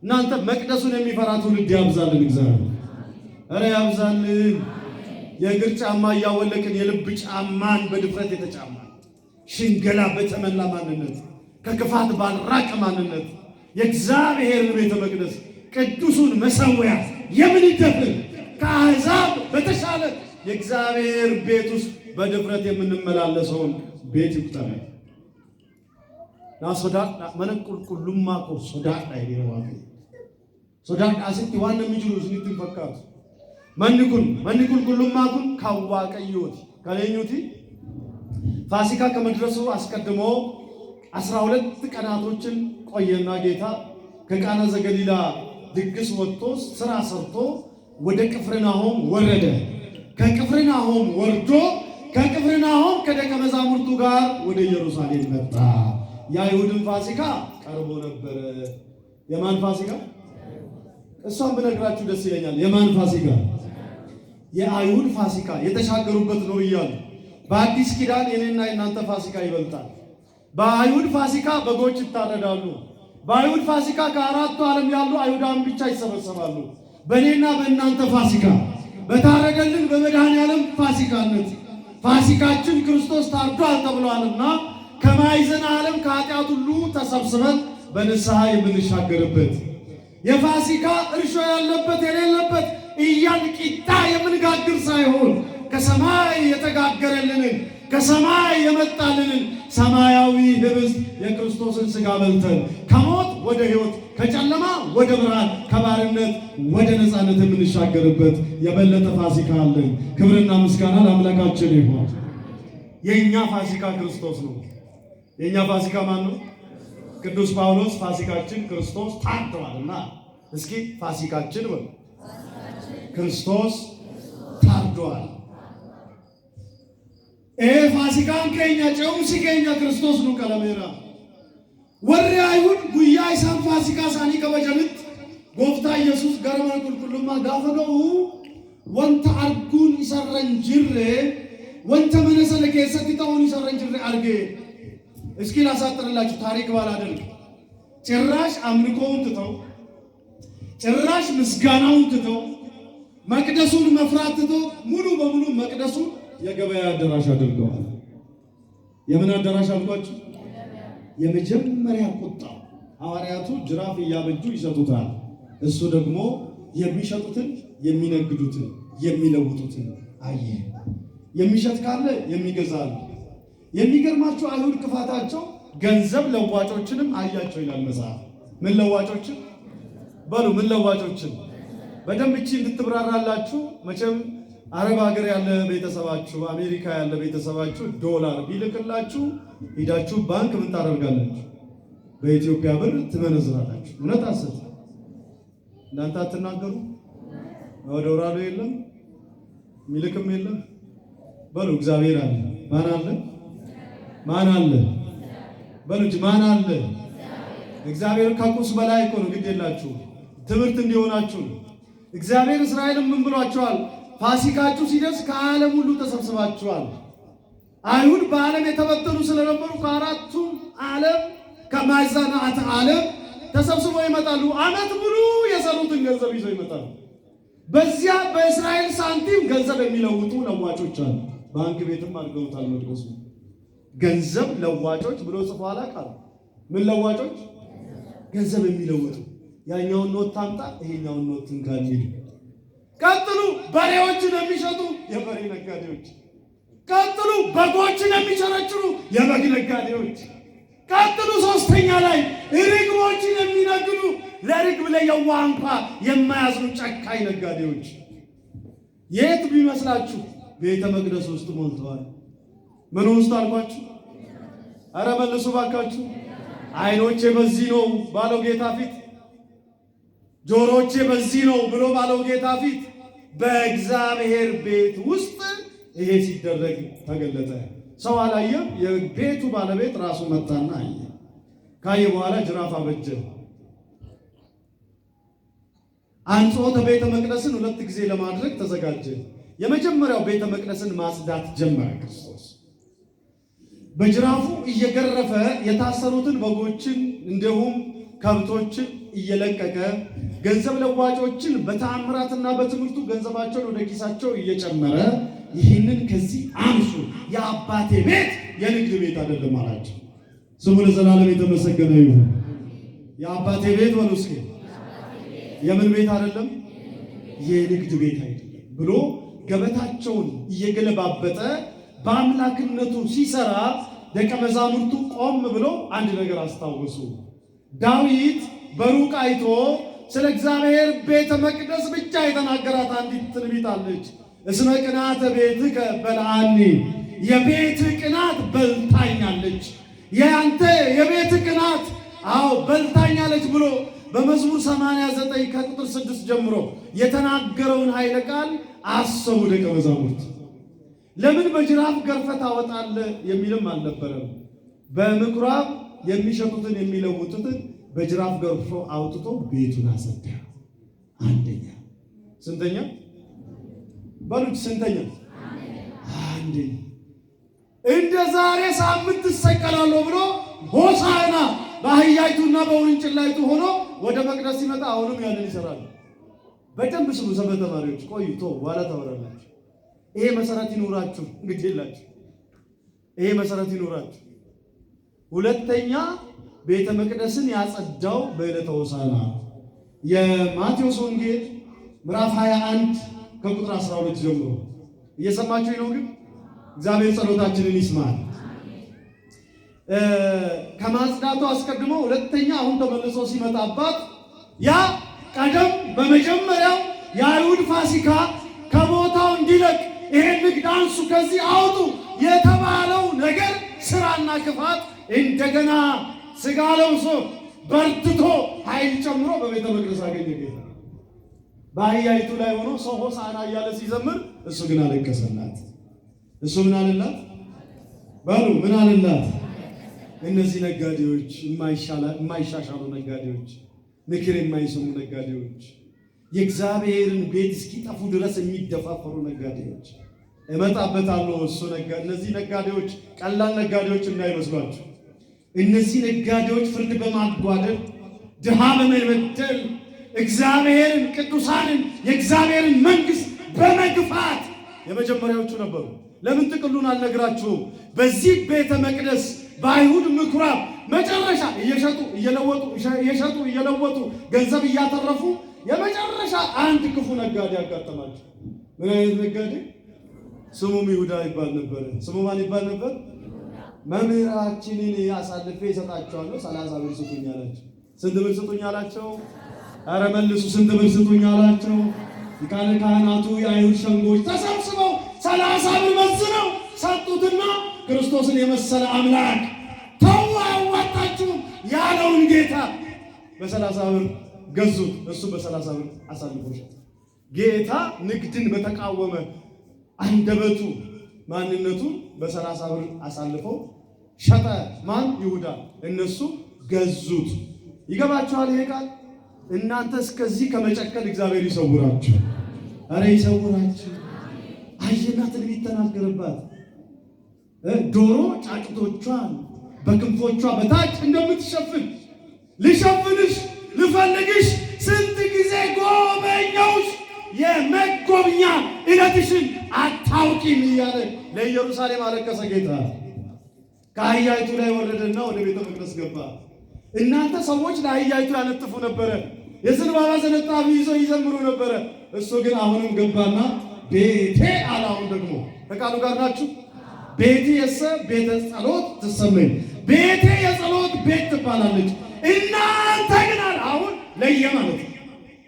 እናንተ መቅደሱን የሚፈራ ትውልድ ያብዛልን እግዚአብሔር። ኧረ ያብዛልን። የእግር ጫማ እያወለቅን የልብ ጫማን በድፍረት የተጫማ፣ ሽንገላ በተመላ ማንነት፣ ከክፋት ባልራቀ ማንነት የእግዚአብሔርን ቤተ መቅደስ ቅዱሱን መሰዊያ የምንደፍር፣ ከአሕዛብ በተሻለ የእግዚአብሔር ቤት ውስጥ በድፍረት የምንመላለሰውን ቤት ይቁጠረን። Naa sodaadhaa, mana qulqullummaa koo sodaadhaa jedhee Waaqayyo. Sodaadhaa asitti waan namni jiru isinitti hin fakkaatu. Manni kun, manni qulqullummaa kun kan Waaqayyooti. Kan eenyuti? ፋሲካ ከመድረሱ አስቀድሞ 12 ቀናቶችን ቆየና ጌታ ከቃና ዘገሊላ ድግስ ወጥቶ ስራ ሰርቶ ወደ ቅፍርናሆም ወረደ። ከቅፍርናሆም ወርዶ ከቅፍርናሆም ከደቀ መዛሙርቱ ጋር ወደ ኢየሩሳሌም መጣ። የአይሁድን ፋሲካ ቀርቦ ነበረ። የማን ፋሲካ? እሷን ብነግራችሁ ደስ ይለኛል። የማን ፋሲካ? የአይሁድ ፋሲካ የተሻገሩበት ነው እያሉ፣ በአዲስ ኪዳን የኔና የእናንተ ፋሲካ ይበልጣል። በአይሁድ ፋሲካ በጎች ይታረዳሉ። በአይሁድ ፋሲካ ከአራቱ ዓለም ያሉ አይሁዳን ብቻ ይሰበሰባሉ። በእኔና በእናንተ ፋሲካ በታረደልን በመድኃኔ ዓለም ፋሲካነት ፋሲካችን ክርስቶስ ታርዷል ተብሏልና ከማዕዘነ ዓለም ከኃጢአት ሁሉ ተሰብስበን በንስሐ የምንሻገርበት፣ የፋሲካ እርሾ ያለበት የሌለበት እያልን ቂጣ የምንጋግር ሳይሆን ከሰማይ የተጋገረልንን፣ ከሰማይ የመጣልንን ሰማያዊ ህብስት የክርስቶስን ሥጋ በልተን ከሞት ወደ ሕይወት፣ ከጨለማ ወደ ብርሃን፣ ከባርነት ወደ ነፃነት የምንሻገርበት የበለጠ ፋሲካ አለን። ክብርና ምስጋና ለአምላካችን ይሁን። የእኛ ፋሲካ ክርስቶስ ነው። የእኛ ፋሲካ ማን ነው? ቅዱስ ጳውሎስ ፋሲካችን ክርስቶስ ታርዷልና፣ እስኪ ፋሲካችን በሉ፣ ክርስቶስ ታርዷል። Faasikaan keenya, ce'umsi keenya Kiristoos nu qalameera. Warri Ayihud guyyaa isaan faasikaa isaanii kabajanitti gooftaa Yesuus gara mana qulqullummaa gaafa ga'u wanta arguun isarra hin jirre, wanta mana sana keessatti ta'uun isarra hin jirre arge. እስኪ ላሳጥርላችሁ ታሪክ ባላደርግ፣ ጭራሽ አምልኮውን ትተው፣ ጭራሽ ምስጋናውን ትተው፣ መቅደሱን መፍራት ትተው ሙሉ በሙሉ መቅደሱን የገበያ አዳራሽ አድርገዋል። የምን አዳራሽ አልኳችሁ? የመጀመሪያ ቁጣው ሐዋርያቱ ጅራፍ እያበጁ ይሰጡታል። እሱ ደግሞ የሚሸጡትን፣ የሚነግዱትን፣ የሚለውጡትን አየ። የሚሸጥ ካለ የሚገዛ አለ። የሚገርማችሁ አይሁድ ክፋታቸው ገንዘብ ለዋጮችንም አያቸው ይላል መጽሐፍ። ምን ለዋጮችን በሉ? ምን ለዋጮችን? በደንብ እቺ እንድትብራራላችሁ፣ መቼም አረብ ሀገር ያለ ቤተሰባችሁ፣ አሜሪካ ያለ ቤተሰባችሁ ዶላር ቢልክላችሁ ሂዳችሁ ባንክ ምን ታደርጋላችሁ? በኢትዮጵያ ብር ትመነዝራላችሁ። እውነት ሐሰት? እናንተ አትናገሩ። ወደ ወራዶ የለም፣ የሚልክም የለም። በሉ እግዚአብሔር አለ። ማን አለ? ማን አለ? በሉ እንጂ ማን አለ? እግዚአብሔር ከቁስ በላይ እኮ ነው። ግድ የላችሁ፣ ትምህርት እንዲሆናችሁ ነው። እግዚአብሔር እስራኤልን ምን ብሏቸዋል? ፋሲካችሁ ሲደርስ ከዓለም ሁሉ ተሰብስባችኋል። አይሁድ በዓለም የተበተኑ ስለነበሩ ከአራቱም ዓለም ከማዕዘናተ ዓለም ተሰብስበው ይመጣሉ። ዓመት ሙሉ የሰሩትን ገንዘብ ይዘው ይመጣሉ። በዚያ በእስራኤል ሳንቲም ገንዘብ የሚለውጡ ለዋጮች አሉ። ባንክ ቤትም አድርገውታል። መቅደሱ ገንዘብ ለዋጮች ብሎ ጽፎ አላውቅም። ምን ለዋጮች? ገንዘብ የሚለውጡ ያኛውን ኖት ታምጣ፣ ይሄኛውን ኖት እንካ የሚሉ። ቀጥሉ፣ በሬዎችን የሚሸጡ የበሬ ነጋዴዎች። ቀጥሉ፣ በጎችን የሚቸረችሩ የበግ ነጋዴዎች። ቀጥሉ፣ ሶስተኛ ላይ ርግቦችን የሚነግዱ፣ ለርግብ ለየዋህ እንኳ የማያዝኑ ጨካኝ ነጋዴዎች። የት ቢመስላችሁ? ቤተ መቅደስ ውስጥ ሞልተዋል። ምን ውስጥ አልኳችሁ? አረ መልሱ ባካችሁ። ዓይኖቼ በዚህ ነው ባለው ጌታ ፊት፣ ጆሮቼ በዚህ ነው ብሎ ባለው ጌታ ፊት በእግዚአብሔር ቤት ውስጥ ይሄ ሲደረግ ተገለጠ። ሰው አላየም። የቤቱ ባለቤት ራሱ መጣና አየ። ካየ በኋላ ጅራፍ አበጀ። አንጽሖተ ቤተ መቅደስን ሁለት ጊዜ ለማድረግ ተዘጋጀ። የመጀመሪያው ቤተ መቅደስን ማጽዳት ጀመረ ክርስቶስ። በጅራፉ እየገረፈ የታሰሩትን በጎችን እንዲሁም ከብቶችን እየለቀቀ፣ ገንዘብ ለዋጮችን በተአምራትና በትምህርቱ ገንዘባቸውን ወደ ኪሳቸው እየጨመረ ይህንን ከዚህ አንሱ፣ የአባቴ ቤት የንግድ ቤት አይደለም አላቸው። ስሙ ለዘላለም የተመሰገነ ይሁን። የአባቴ ቤት በሉ እስኪ፣ የምን ቤት አይደለም? የንግድ ቤት አይደለም ብሎ ገበታቸውን እየገለባበጠ በአምላክነቱ ሲሰራ ደቀ መዛሙርቱ ቆም ብሎ አንድ ነገር አስታወሱ። ዳዊት በሩቅ አይቶ ስለ እግዚአብሔር ቤተ መቅደስ ብቻ የተናገራት አንዲት ትንቢት አለች። እስመ ቅናተ ቤትከ በልዓኒ፣ የቤት ቅናት በልታኛለች፣ የአንተ የቤት ቅናት አዎ በልታኛለች ብሎ በመዝሙር 89 ከቁጥር 6 ጀምሮ የተናገረውን ኃይለ ቃል አሰቡ ደቀ መዛሙርት። ለምን በጅራፍ ገርፈህ ታወጣለህ የሚልም አልነበረም። በምኩራብ የሚሸጡትን የሚለውጡትን በጅራፍ ገርፎ አውጥቶ ቤቱን አጸዳ። አንደኛ። ስንተኛ በሉት? ስንተኛ? አንደኛ። እንደ ዛሬ ሳምንት ትሰቀላለሁ ብሎ ሆሳዕና በአህያይቱና በውርንጭላይቱ ሆኖ ወደ መቅደስ ሲመጣ አሁንም ያንን ይሰራል። በደንብ ስሙ ሰንበት ተማሪዎች፣ ቆዩ ቶ በኋላ ታወራላችሁ። ይሄ መሰረት ይኑራችሁ፣ እንግዲህ የላችሁ። ይሄ መሰረት ይኑራችሁ። ሁለተኛ ቤተ መቅደስን ያጸዳው በዕለተ ሆሳዕና፣ የማቴዎስ ወንጌል ምዕራፍ 21 ከቁጥር 12 ጀምሮ። እየሰማችሁ ነው። ግን እግዚአብሔር ጸሎታችንን ይስማል። ከማጽዳቱ አስቀድሞ ሁለተኛ አሁን ተመልሶ ሲመጣባት ያ ቀደም በመጀመሪያው የአይሁድ ፋሲካ ከቦታው እንዲለቅ ይሄን ንግድ አንሱ ከዚህ አውጡ የተባለው ነገር ስራና ክፋት እንደገና ስጋ ለብሶ በርትቶ ኃይል ጨምሮ በቤተ መቅደስ አገኘ ጌታ። በአህያይቱ ላይ ሆኖ ሰው ሆሳዕና እያለ ሲዘምር እሱ ግን አለቀሰላት። እሱ ምን አለላት? በሉ ምን አለላት? እነዚህ ነጋዴዎች፣ የማይሻሻሉ ነጋዴዎች፣ ምክር የማይሰሙ ነጋዴዎች፣ የእግዚአብሔርን ቤት እስኪጠፉ ድረስ የሚደፋፈሩ ነጋዴዎች፣ እመጣበታለሁ። እሱ እነዚህ ነጋዴዎች ቀላል ነጋዴዎች እንዳይመስሏቸው። እነዚህ ነጋዴዎች ፍርድ በማጓደል፣ ድሃ በመበደል፣ እግዚአብሔርን፣ ቅዱሳንን፣ የእግዚአብሔርን መንግሥት በመግፋት የመጀመሪያዎቹ ነበሩ። ለምን ጥቅሉን አልነግራችሁም? በዚህ ቤተ መቅደስ በአይሁድ ምኩራብ መጨረሻ እየሸጡ እየለወጡ፣ እየሸጡ እየለወጡ፣ ገንዘብ እያተረፉ የመጨረሻ አንድ ክፉ ነጋዴ ያጋጠማቸው። ምን አይነት ነጋዴ? ስሙም ይሁዳ ይባል ነበር። ስሙ ማን ይባል ነበር? መምህራችንን አሳልፌ እሰጣቸዋለሁ፣ 30 ብር ስጡኝ አላቸው። ስንት ብር ስጡኝ አላቸው? ኧረ መልሱ፣ ስንት ብር ስጡኝ አላቸው? ሊቃነ ካህናቱ የአይሁድ ሸንጎች ተሰብስበው 30 ብር መዝነው ሰጡትና ክርስቶስን የመሰለ አምላክ ተው አያዋጣችሁም ያለውን ጌታ በ30 ብር ገዙት። እሱ በ30 ብር አሳልፎ ሸጠ። ጌታ ንግድን በተቃወመ አንደበቱ ማንነቱን በ30 ብር አሳልፈው ሸጠ። ማን? ይሁዳ። እነሱ ገዙት። ይገባችኋል ይሄ ቃል? እናንተ እስከዚህ ከመጨከል እግዚአብሔር ይሰውራችሁ። ኧረ ይሰውራችሁ። አየና ትንቢት ተናገረባት። ዶሮ ጫጩቶቿን በክንፎቿ በታች እንደምትሸፍን ልሸፍንሽ ልፈልግሽ ስንት ጊዜ ጎበኘሁሽ፣ የመጎብኛ ዕለትሽን አታውቂም እያለ ለኢየሩሳሌም አለቀሰ ጌታ። ከአህያይቱ ላይ ወረደና ወደ ቤተ መቅደስ ገባ። እናንተ ሰዎች ለአህያይቱ ያነጥፉ ነበረ፣ የዘንባባ ዘነጣፊ ይዘው ይዘምሩ ነበረ። እሱ ግን አሁንም ገባና ቤቴ አለ። አሁን ደግሞ ከቃሉ ጋር ናችሁ። ቤቴ የሰ ቤተ ጸሎት ትሰመኝ፣ ቤቴ የጸሎት ቤት ትባላለች። እናንተ ግን አለ። አሁን ለየ ማለት ነው።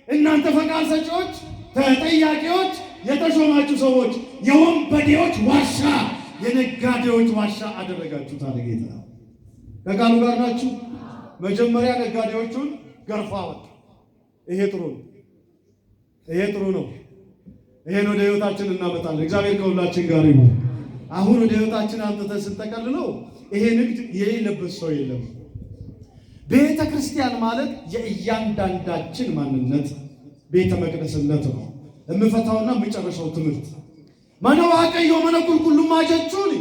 እናንተ ፈቃድ ሰጪዎች፣ ተጠያቂዎች፣ የተሾማችሁ ሰዎች የወንበዴዎች ዋሻ፣ የነጋዴዎች ዋሻ አደረጋችሁት አለ ጌታ። ከቃሉ ጋር ናችሁ። መጀመሪያ ነጋዴዎቹን ገርፎ አወጣ። ይሄ ጥሩ ነው። ይሄ ጥሩ ነው። ይሄን ወደ ህይወታችን እናመጣለን። እግዚአብሔር ከሁላችን ጋር ይሁን። አሁን ወደ ህይወታችን አምጥተን ስንጠቀልለው ይሄ ንግድ የሌለበት ሰው የለም። ቤተ ክርስቲያን ማለት የእያንዳንዳችን ማንነት ቤተ መቅደስነት ነው። የምፈታውና የምጨርሰው ትምህርት mana Waaqayyoo mana qulqullummaa jechuun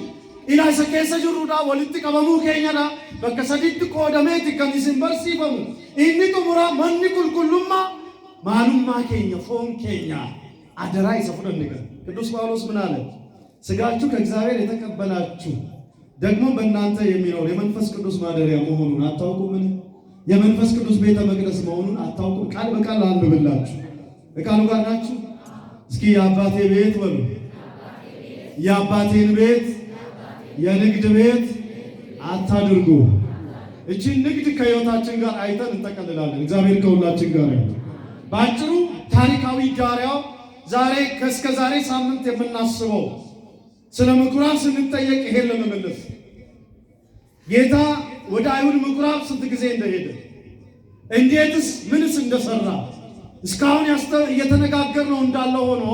ila isa keessa jirrudha. Walitti qabamuu keenyadha. Bakka sadiitti qoodameeti kan isin barsiifamu. Inni xumuraa manni qulqullummaa maalummaa keenya, foon keenya አደራ isa fudhanne kan ቅዱስ ጳውሎስ ምን አለ? ስጋችሁ ከእግዚአብሔር የተቀበላችሁ ደግሞ በእናንተ የሚኖር የመንፈስ ቅዱስ ማደሪያ መሆኑን አታውቁምን? የመንፈስ ቅዱስ ቤተ መቅደስ መሆኑን አታውቁም? ቃል በቃል አንብብላችሁ። ከቃሉ ጋር ናችሁ? እስኪ የአባቴ ቤት በሉ። የአባቴን ቤት የንግድ ቤት አታድርጉ። እቺን ንግድ ከህይወታችን ጋር አይተን እንጠቀልላለን። እግዚአብሔር ከሁላችን ጋር ይሁን። በአጭሩ ታሪካዊ ዳሪያው ዛሬ ከእስከ ዛሬ ሳምንት የምናስበው ስለ ምኩራብ ስንጠየቅ ይሄን ለመመለስ ጌታ ወደ አይሁድ ምኩራብ ስንት ጊዜ እንደሄደ፣ እንዴትስ ምንስ እንደሰራ እስካሁን እየተነጋገርነው እንዳለ ሆኖ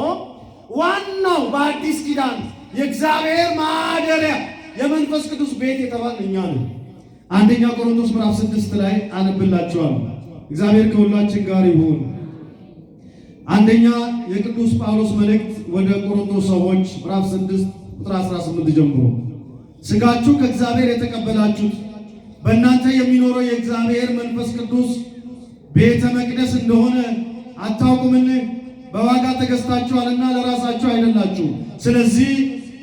ዋናው በአዲስ ኪዳን የእግዚአብሔር ማደሪያ የመንፈስ ቅዱስ ቤት የተባልን እኛ ነን። አንደኛ ቆሮንቶስ ምዕራፍ 6 ላይ አነብላችኋለሁ። እግዚአብሔር ከሁላችን ጋር ይሁን። አንደኛ የቅዱስ ጳውሎስ መልእክት ወደ ቆሮንቶስ ሰዎች ምዕራፍ 6 ቁጥር 18 ጀምሮ፣ ስጋችሁ ከእግዚአብሔር የተቀበላችሁት በእናንተ የሚኖረው የእግዚአብሔር መንፈስ ቅዱስ ቤተ መቅደስ እንደሆነ አታውቁምን? በዋጋ ተገዝታችኋልና ለራሳችሁ አይደላችሁ። ስለዚህ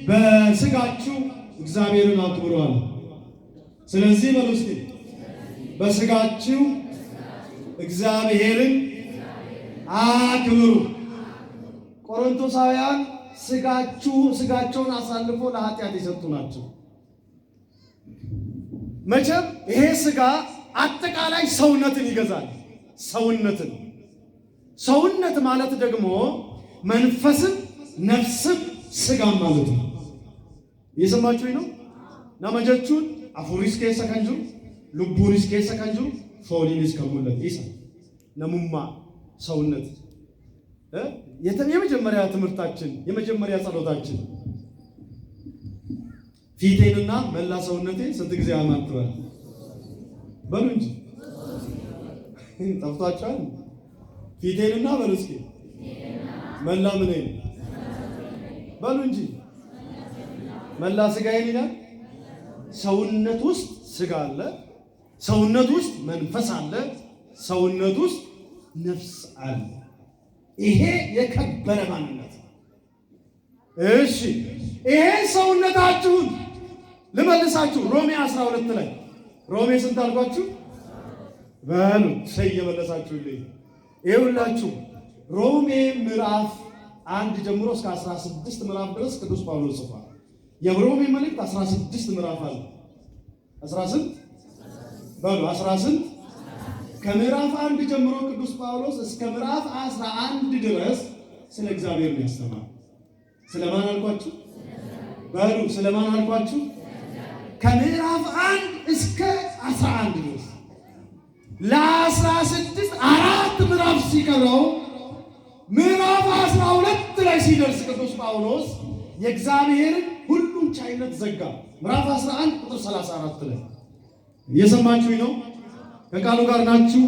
በስጋችሁ እግዚአብሔርን አክብሩ። ስለዚህ በሉ እስኪ፣ በስጋችሁ እግዚአብሔርን አክብሩ። ቆሮንቶሳውያን ስጋቸውን አሳልፎ ለኃጢአት የሰጡ ናቸው። መቼም ይሄ ስጋ አጠቃላይ ሰውነትን ይገዛል። ሰውነትን፣ ሰውነት ማለት ደግሞ መንፈስም ነፍስም ስጋም ማለት ነው። እየሰማችሁኝ ነው? Nama jechuun hafuurris keessa kan jiru, lubbuunis keessa kan jiru, fooniinis kan mul'atu isa namummaa ሰውነት። የመጀመሪያ ትምህርታችን፣ የመጀመሪያ ጸሎታችን ፊቴንና መላ ሰውነቴ ስንት ጊዜ አማትባል? በሉ እንጂ፣ ጠፍቷችኋል። ፊቴንና በሉ እስኪ፣ መላ ምኔን በሉ እንጂ፣ መላ ስጋዬን ይላል። ሰውነት ውስጥ ስጋ አለ። ሰውነት ውስጥ መንፈስ አለ። ሰውነት ውስጥ ነፍስ አለ። ይሄ የከበረ ማንነት ነው። እሺ፣ ይሄ ሰውነታችሁን ልመልሳችሁ ሮሜ 12 ላይ። ሮሜ ስንት አልኳችሁ? በሉ ሰይ እየመለሳችሁልኝ። ይኸውላችሁ ሮሜ ምዕራፍ 1 ጀምሮ እስከ 16 ምዕራፍ ድረስ ቅዱስ ጳውሎስ ጽፏል። የሮሜ መልእክት 16 ምዕራፍ አለ። 18 በሉ፣ 18። ከምዕራፍ 1 ጀምሮ ቅዱስ ጳውሎስ እስከ ምዕራፍ 11 ድረስ ስለ እግዚአብሔር ነው ያስተማረው። ስለማን አልኳችሁ? በሉ፣ ስለማን አልኳችሁ? ከምዕራፍ 1 እስከ 11 ድረስ፣ ለ16 አራት ምዕራፍ ሲቀረው ምዕራፍ 12 ላይ ሲደርስ ቅዱስ ጳውሎስ የእግዚአብሔርን ሁሉን ቻይነት ዘጋ። ምዕራፍ 11 ቁጥር 34 ላይ። እየሰማችሁኝ ነው? ከቃሉ ጋር ናችሁ?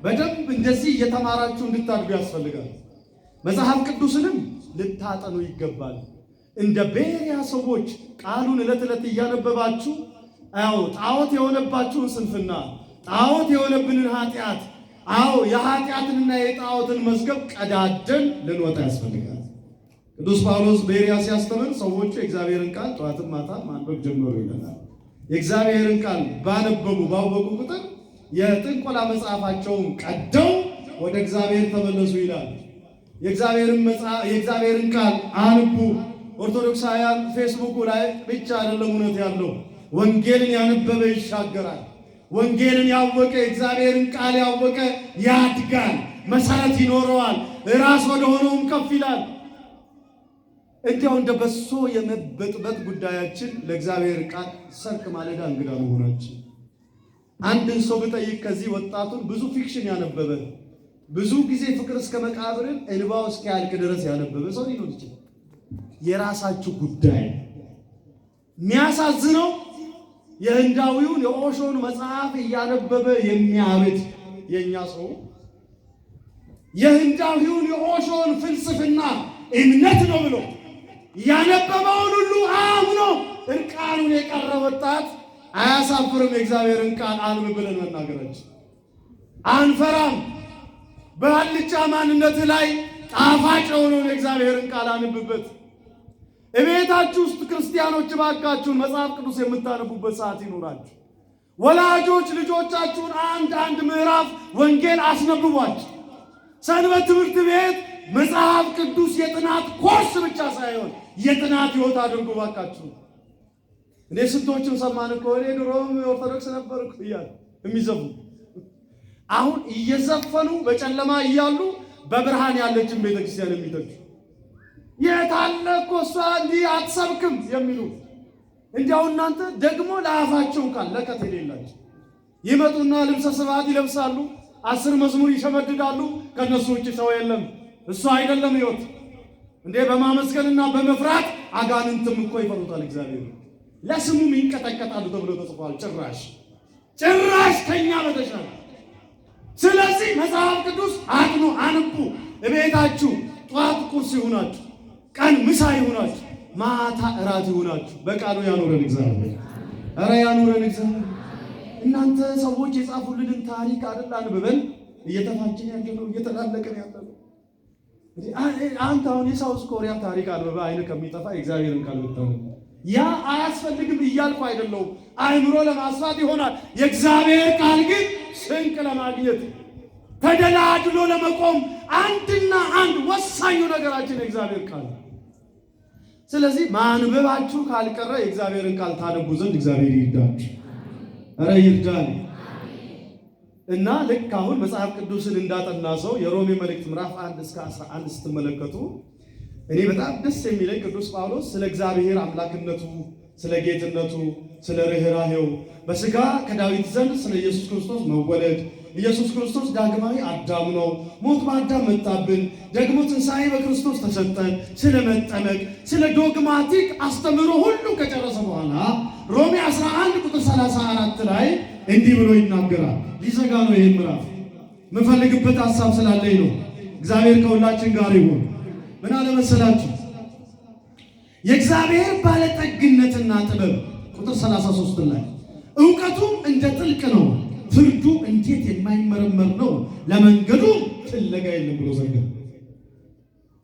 በደንብ እንደዚህ እየተማራችሁ እንድታድጉ ያስፈልጋል። መጽሐፍ ቅዱስንም ልታጠኑ ይገባል። እንደ ቤሪያ ሰዎች ቃሉን ዕለት ዕለት እያነበባችሁ አዎ ጣዖት የሆነባችሁን ስንፍና፣ ጣዖት የሆነብንን ኃጢአት፣ አዎ የኃጢአትንና የጣዖትን መዝገብ ቀዳደን ልንወጣ ያስፈልጋል። ቅዱስ ጳውሎስ ቤሪያ ሲያስተምር ሰዎቹ የእግዚአብሔርን ቃል ጠዋትም ማታ ማንበብ ጀመሩ ይለናል። የእግዚአብሔርን ቃል ባነበቡ ባወቁ ቁጥር የጥንቆላ መጽሐፋቸውን ቀደው ወደ እግዚአብሔር ተመለሱ ይላል። የእግዚአብሔርን ቃል አንቡ። ኦርቶዶክሳውያን ፌስቡኩ ላይ ብቻ አይደለም እውነት ያለው። ወንጌልን ያነበበ ይሻገራል። ወንጌልን ያወቀ የእግዚአብሔርን ቃል ያወቀ ያድጋል፣ መሰረት ይኖረዋል፣ ራስ ወደ ሆነውም ከፍ ይላል። እንዲያው እንደ በሶ የመበጥበጥ ጉዳያችን ለእግዚአብሔር ቃል ሰርክ ማለዳ እንግዳ መሆናችን። አንድን ሰው ብጠይቅ ከዚህ ወጣቱን ብዙ fiction ያነበበ፣ ብዙ ጊዜ ፍቅር እስከ መቃብርን እንባው እስኪያልቅ ድረስ ያነበበ ሰው ሊኖር ይችላል። የራሳችሁ ጉዳይ። የሚያሳዝነው የህንዳዊውን የኦሾን መጽሐፍ እያነበበ የሚያብድ የእኛ ሰው፣ የህንዳዊውን የኦሾን ፍልስፍና እምነት ነው ብሎ ያነበበውን ሁሉ አምኖ እርቃኑን የቀረ ወጣት አያሳፍርም? የእግዚአብሔርን ቃል አንብብ ብለን መናገራችን አንፈራም። በአልጫ ማንነት ላይ ጣፋጭ የሆነውን የእግዚአብሔርን ቃል አንብበት። እቤታችሁ ውስጥ ክርስቲያኖች እባካችሁን መጽሐፍ ቅዱስ የምታነቡበት ሰዓት ይኖራችሁ። ወላጆች ልጆቻችሁን አንድ አንድ ምዕራፍ ወንጌል አስነብቧቸው። ሰንበት ትምህርት ቤት መጽሐፍ ቅዱስ የጥናት ኮርስ ብቻ ሳይሆን የጥናት ሕይወት አድርጉ እባካችሁ። እኔ ስንቶቹን ሰማን እኮ፣ እኔ ድሮም ኦርቶዶክስ ነበርኩ እያሉ የሚዘፍኑ፣ አሁን እየዘፈኑ በጨለማ እያሉ በብርሃን ያለችን ቤተክርስቲያን የሚተቹ፣ የታለ እኮ እሷ እንዲህ አትሰብክም የሚሉ፣ እንዲያው እናንተ ደግሞ ለአፋቸው እንኳን ለከት የሌላቸው ይመጡና ልብሰ ስብሐት ይለብሳሉ፣ 10 መዝሙር ይሸመድዳሉ። ከነሱ ውጭ ሰው የለም። እሱ አይደለም ሕይወት እንዴ! በማመስገንና በመፍራት አጋንንትም እኮ ይፈሩታል እግዚአብሔር፣ ለስሙም ይንቀጠቀጣሉ ተብሎ ተጽፏል። ጭራሽ ጭራሽ ከኛ በተሻለ። ስለዚህ መጽሐፍ ቅዱስ አጥኑ፣ አንቡ። እቤታችሁ ጠዋት ቁርስ ይሁናችሁ፣ ቀን ምሳ ይሁናችሁ፣ ማታ እራት ይሁናችሁ። በቃሉ ያኑረን እግዚአብሔር። ኧረ ያኑረን እግዚአብሔር። እናንተ ሰዎች የጻፉልንን ታሪክ አይደል አንብበን እየተፋችን ያለነው፣ እየተላለቅን ያለነው? አንተ አሁን የ South Korea ታሪክ አንብበህ አይን ከሚጠፋ የእግዚአብሔርን ቃል ብታነብ፣ ያ አያስፈልግም እያልኩ አይደለሁም። አእምሮ ለማስፋት ይሆናል። የእግዚአብሔር ቃል ግን ስንቅ ለማግኘት፣ ተደላድሎ ለመቆም አንድና አንድ ወሳኙ ነገራችን የእግዚአብሔር ቃል። ስለዚህ ማንበባችሁ ካልቀረ የእግዚአብሔርን ቃል ታነቡ ዘንድ እግዚአብሔር ይርዳችሁ። ኧረ ይርዳን። እና ልክ አሁን መጽሐፍ ቅዱስን እንዳጠና ሰው የሮሜ መልእክት ምዕራፍ 1 እስከ 11 ስትመለከቱ እኔ በጣም ደስ የሚለኝ ቅዱስ ጳውሎስ ስለ እግዚአብሔር አምላክነቱ፣ ስለ ጌትነቱ፣ ስለ ርኅራሄው፣ በስጋ ከዳዊት ዘንድ ስለ ኢየሱስ ክርስቶስ መወለድ፣ ኢየሱስ ክርስቶስ ዳግማዊ አዳም ነው፣ ሞት በአዳም መጣብን፣ ደግሞ ትንሣኤ በክርስቶስ ተሰጠን፣ ስለ መጠመቅ፣ ስለ dogmatic አስተምህሮ ሁሉ ከጨረሰ በኋላ ሮሜ 11 ቁጥር 34 ላይ እንዲህ ብሎ ይናገራል። ሊዘጋ ነው ይሄን ምዕራፍ፣ የምፈልግበት ሐሳብ ስላለኝ ነው። እግዚአብሔር ከሁላችን ጋር ይሁን። ምን አለ መሰላችሁ? የእግዚአብሔር ባለጠግነትና ጥበብ ቁጥር 33 ላይ እውቀቱም እንደ ጥልቅ ነው፣ ፍርዱ እንዴት የማይመረመር ነው፣ ለመንገዱ ፍለጋ የለም ብሎ ዘጋ።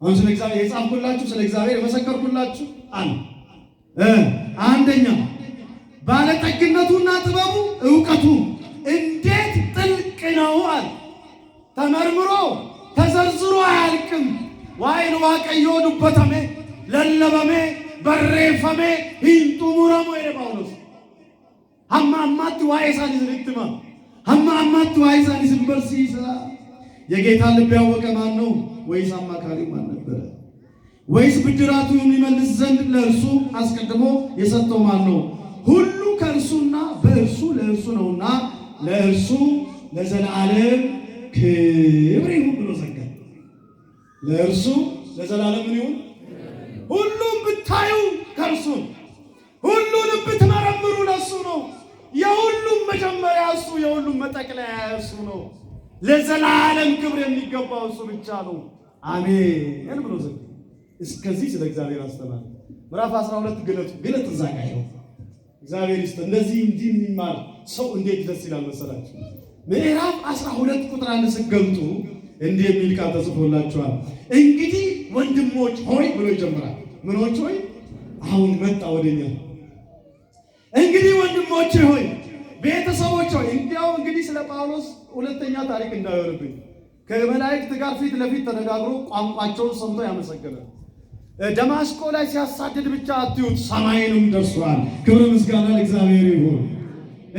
አሁን ስለ እግዚአብሔር የጻፍኩላችሁ፣ ስለ እግዚአብሔር የመሰከርኩላችሁ አለ። አንደኛ ባለጠግነቱና ጥበቡ እውቀቱ እንዴት ጥልቅ ነው አለ። ተመርምሮ ተዘርዝሮ አያልቅም። Waa'een Waaqayyoo dubbatamee, lallabamee, barreeffamee hin xumuramu jedhe Phaawulos. Hamma ammaatti waa'ee isaanii isinitti hima. Hamma ammaatti waa'ee isaanii isin barsiisa. የጌታን ልብ ያወቀ ማን ነው? ወይስ አማካሪው ማን ነበረ? ወይስ ብድራቱን ይመልስ ዘንድ ለእርሱ አስቀድሞ የሰጠው ማን ነው? ሁሉ ከእርሱና በእርሱ ለእርሱ ነውና ለእርሱ ለዘላለም ክብር ይሁን ብሎ ዘጋ። ለእርሱ ለዘላለም ምን ይሁን? ሁሉም ብታዩ ከእርሱ፣ ሁሉንም ብትመረምሩ ለእሱ ነው። የሁሉም መጀመሪያ እሱ፣ የሁሉም መጠቅለያ እሱ ነው። ለዘላለም ክብር የሚገባው እሱ ብቻ ነው። አሜን ብሎ ዘጋ። እስከዚህ ስለ እግዚአብሔር አስተማረ። ምዕራፍ 12 ግለጡ፣ ግለጥ እዛ ጋ ይኸው። እግዚአብሔር ይስጥ። እንደዚህ እንዲህ የሚማር ሰው እንዴት ደስ ይላል መሰላችሁ። ምዕራፍ 12 ቁጥር 1 ስትገልጡ እንዲህ የሚል ቃል ተጽፎላችኋል። እንግዲህ ወንድሞች ሆይ ብሎ ይጀምራል። ምኖች ሆይ? አሁን መጣ ወደኛ። እንግዲህ ወንድሞቼ ሆይ፣ ቤተሰቦች ሆይ። እንዲያው እንግዲህ ስለ ጳውሎስ ሁለተኛ ታሪክ እንዳይሆንብኝ፣ ከመላእክት ጋር ፊት ለፊት ተነጋግሮ ቋንቋቸውን ሰምቶ ያመሰግናል። ደማስቆ ላይ ሲያሳድድ ብቻ አትዩት፣ ሰማይንም ደርሷል። ክብር ምስጋና ለእግዚአብሔር ይሁን።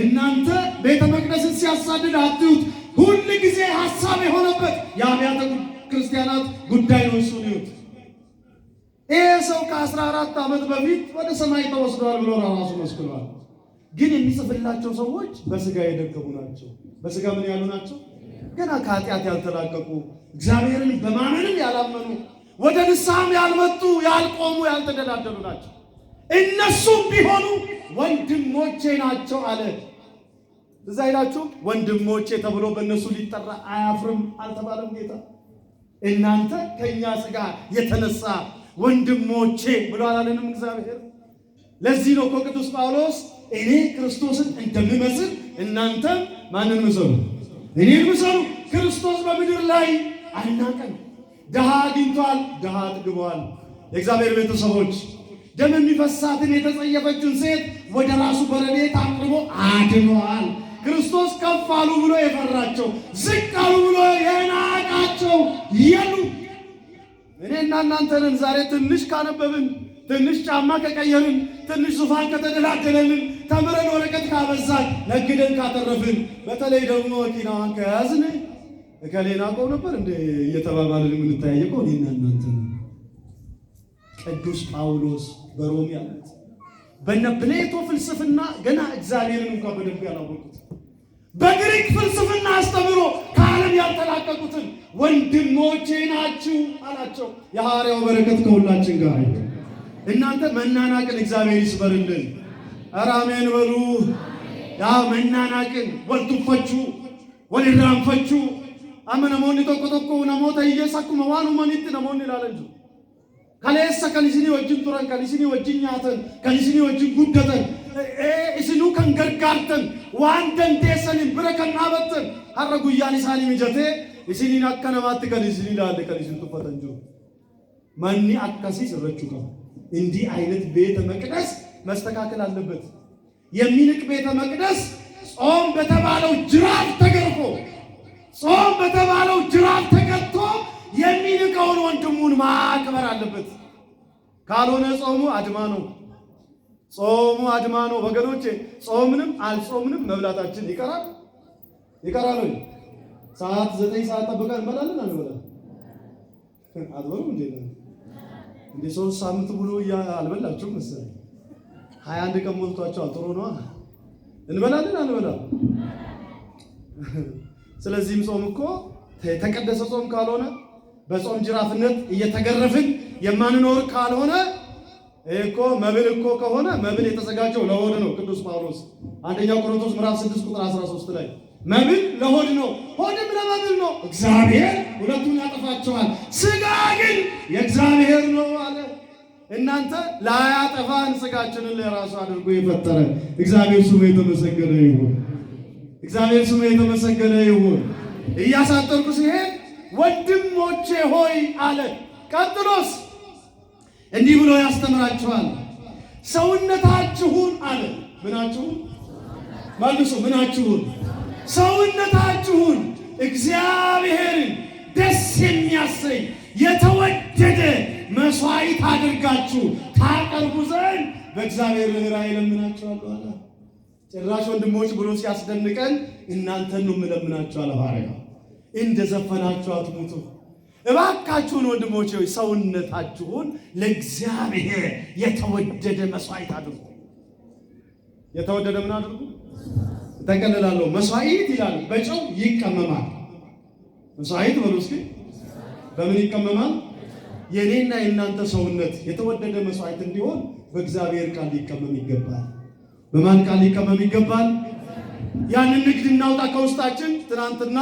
እናንተ ቤተ መቅደስን ሲያሳድድ አትዩት። ሁል ጊዜ ሐሳብ የሆነበት የአብያተ ክርስቲያናት ጉዳይ ነው። እሱን ይዩት። ይህ ሰው ከ14 ዓመት በፊት ወደ ሰማይ ተወስደዋል ብሎ ራሱ መስክሯል። ግን የሚጽፍላቸው ሰዎች በስጋ የደከሙ ናቸው። በስጋ ምን ያሉ ናቸው? ገና ከኃጢአት ያልተላቀቁ፣ እግዚአብሔርን በማመንም ያላመኑ፣ ወደ ንስሐም ያልመጡ፣ ያልቆሙ፣ ያልተደላደሉ ናቸው። እነሱም ቢሆኑ ወንድሞቼ ናቸው አለ። እዛ ይላችሁ ወንድሞቼ ተብሎ በእነሱ ሊጠራ አያፍርም አልተባለም ጌታ። እናንተ ከእኛ ስጋ የተነሳ ወንድሞቼ ብሎ አላለንም እግዚአብሔር? ለዚህ ነው እኮ ቅዱስ ጳውሎስ እኔ ክርስቶስን እንደምመስል እናንተም ማንን ምሰሉ? እኔን ምሰሉ። ክርስቶስ በምድር ላይ አልናቀም። ድሃ አግኝቷል፣ ድሃ አጥግቧል። የእግዚአብሔር ቤተሰቦች፣ ደም የሚፈሳትን የተጸየፈችን ሴት ወደ ራሱ በረድኤት አቅርቦ አድኗል። ክርስቶስ ከፍ አሉ ብሎ የፈራቸው፣ ዝቅ አሉ ብሎ የናቃቸው የሉ። እኔና እናንተንን ዛሬ ትንሽ ካነበብን፣ ትንሽ ጫማ ከቀየርን፣ ትንሽ ዙፋን ከተደላደለልን፣ ተምረን ወረቀት ካበዛን፣ ነግደን ካተረፍን፣ በተለይ ደግሞ መኪናዋን ከያዝን እከሌን አውቀው ነበር እንደ እየተባባልን የምንተያየቀው እኔና እናንተ ነው። ቅዱስ ጳውሎስ በሮም ያሉት፣ በነ ፕሌቶ ፍልስፍና ገና እግዚአብሔርን እንኳን በደንብ ያላወቁት፣ በግሪክ ፍልስፍና አስተምሮ ከዓለም ያልተላቀቁትን ወንድሞቼ ናችሁ አላቸው። የሐዋርያው በረከት ከሁላችን ጋር ይሁን። እናንተ መናናቅን እግዚአብሔር ይስበርልን። ኧረ አሜን በሉ። ያ መናናቅን፣ wal tuffachuu, wal irraanfachuu. Amma namoonni tokko tokko namoota hiyyeessa akkuma waan uumanitti namoonni ilaalan jiru. Kaleessa kan isinii wajjin turan, kan isinii wajjin nyaatan, kan isinii wajjin guddatan, isinuu kan gargaartan, waan dandeessaniin bira kan dhaabattan, har'a guyyaan isaanii mijatee isiniin akka namaatti kan isin ilaalle, kan isin tuffatan jiru. Manni akkasii sirrachuu qaba. እንዲህ አይነት ቤተ መቅደስ መስተካከል አለበት። የሚንቅ ቤተ መቅደስ ጾም በተባለው ጅራፍ ተገርፎ፣ ጾም በተባለው ጅራፍ ተቀጥቶ የሚንቀውን ወንድሙን ማክበር አለበት። ካልሆነ ጾሙ አድማ ነው። ጾሙ አድማ ነው ወገኖቼ። ጾምንም አልጾምንም መብላታችን ይቀራል፣ ይቀራል ወይ? ሰዓት 9 ሰዓት ጠብቀን እንበላለን አንበላም? አትበሉም እንዴ? እንዴ 3 ሳምንት ሙሉ አልበላችሁም መሰለኝ። 21 ቀን ሞልቷቸዋል። ጥሩ ነዋ። እንበላለን አንበላም? ስለዚህም ጾም እኮ የተቀደሰ ጾም ካልሆነ፣ በጾም ጅራፍነት እየተገረፍን የማንኖር ካልሆነ፣ ይሄ እኮ መብል እኮ ከሆነ መብል የተዘጋጀው ለሆድ ነው። ቅዱስ ጳውሎስ አንደኛው ቆሮንቶስ ምዕራፍ 6 ቁጥር 13 ላይ መብል ለሆድ ነው፣ ሆድም ለመብል ነው። እግዚአብሔር ሁለቱን ያጠፋቸዋል። ስጋ ግን የእግዚአብሔር ነው አለ። እናንተ ላያጠፋን ስጋችንን ለራሱ አድርጎ የፈጠረ እግዚአብሔር ስሙ የተመሰገነ ይሁን። እግዚአብሔር ስሙ የተመሰገነ ይሁን። እያሳጠርኩ ሲሄድ ወንድሞቼ ሆይ አለ። ቀጥሎስ እንዲህ ብሎ ያስተምራችኋል። ሰውነታችሁን አለ። ምናችሁን? መልሱ። ምናችሁን? ሰውነታችሁን እግዚአብሔርን ደስ የሚያሰኝ የተወደደ መስዋዕት አድርጋችሁ ታቀርቡ ዘንድ በእግዚአብሔር ርኅራኄ እለምናችኋለሁ አለ። ጭራሽ ወንድሞች ብሎ ሲያስደንቀን እናንተን ነው የምለምናችሁ አለ ሐዋርያው። እንደ ዘፈናችሁ አትሙቱ። እባካችሁን ወንድሞቼ ሆይ፣ ሰውነታችሁን ለእግዚአብሔር የተወደደ መስዋዕት አድርጉ። የተወደደ ምን አድርጉ? እጠቀልላለሁ። መስዋዕት ይላል በጨው ይቀመማል። መስዋዕት በሉ እስኪ፣ በምን ይቀመማል? የኔና የእናንተ ሰውነት የተወደደ መስዋዕት እንዲሆን በእግዚአብሔር ቃል ሊቀመም ይገባል። በማን ቃል ሊቀመም ይገባል? ያንን ንግድ እናውጣ ከውስጣችን። ትናንትና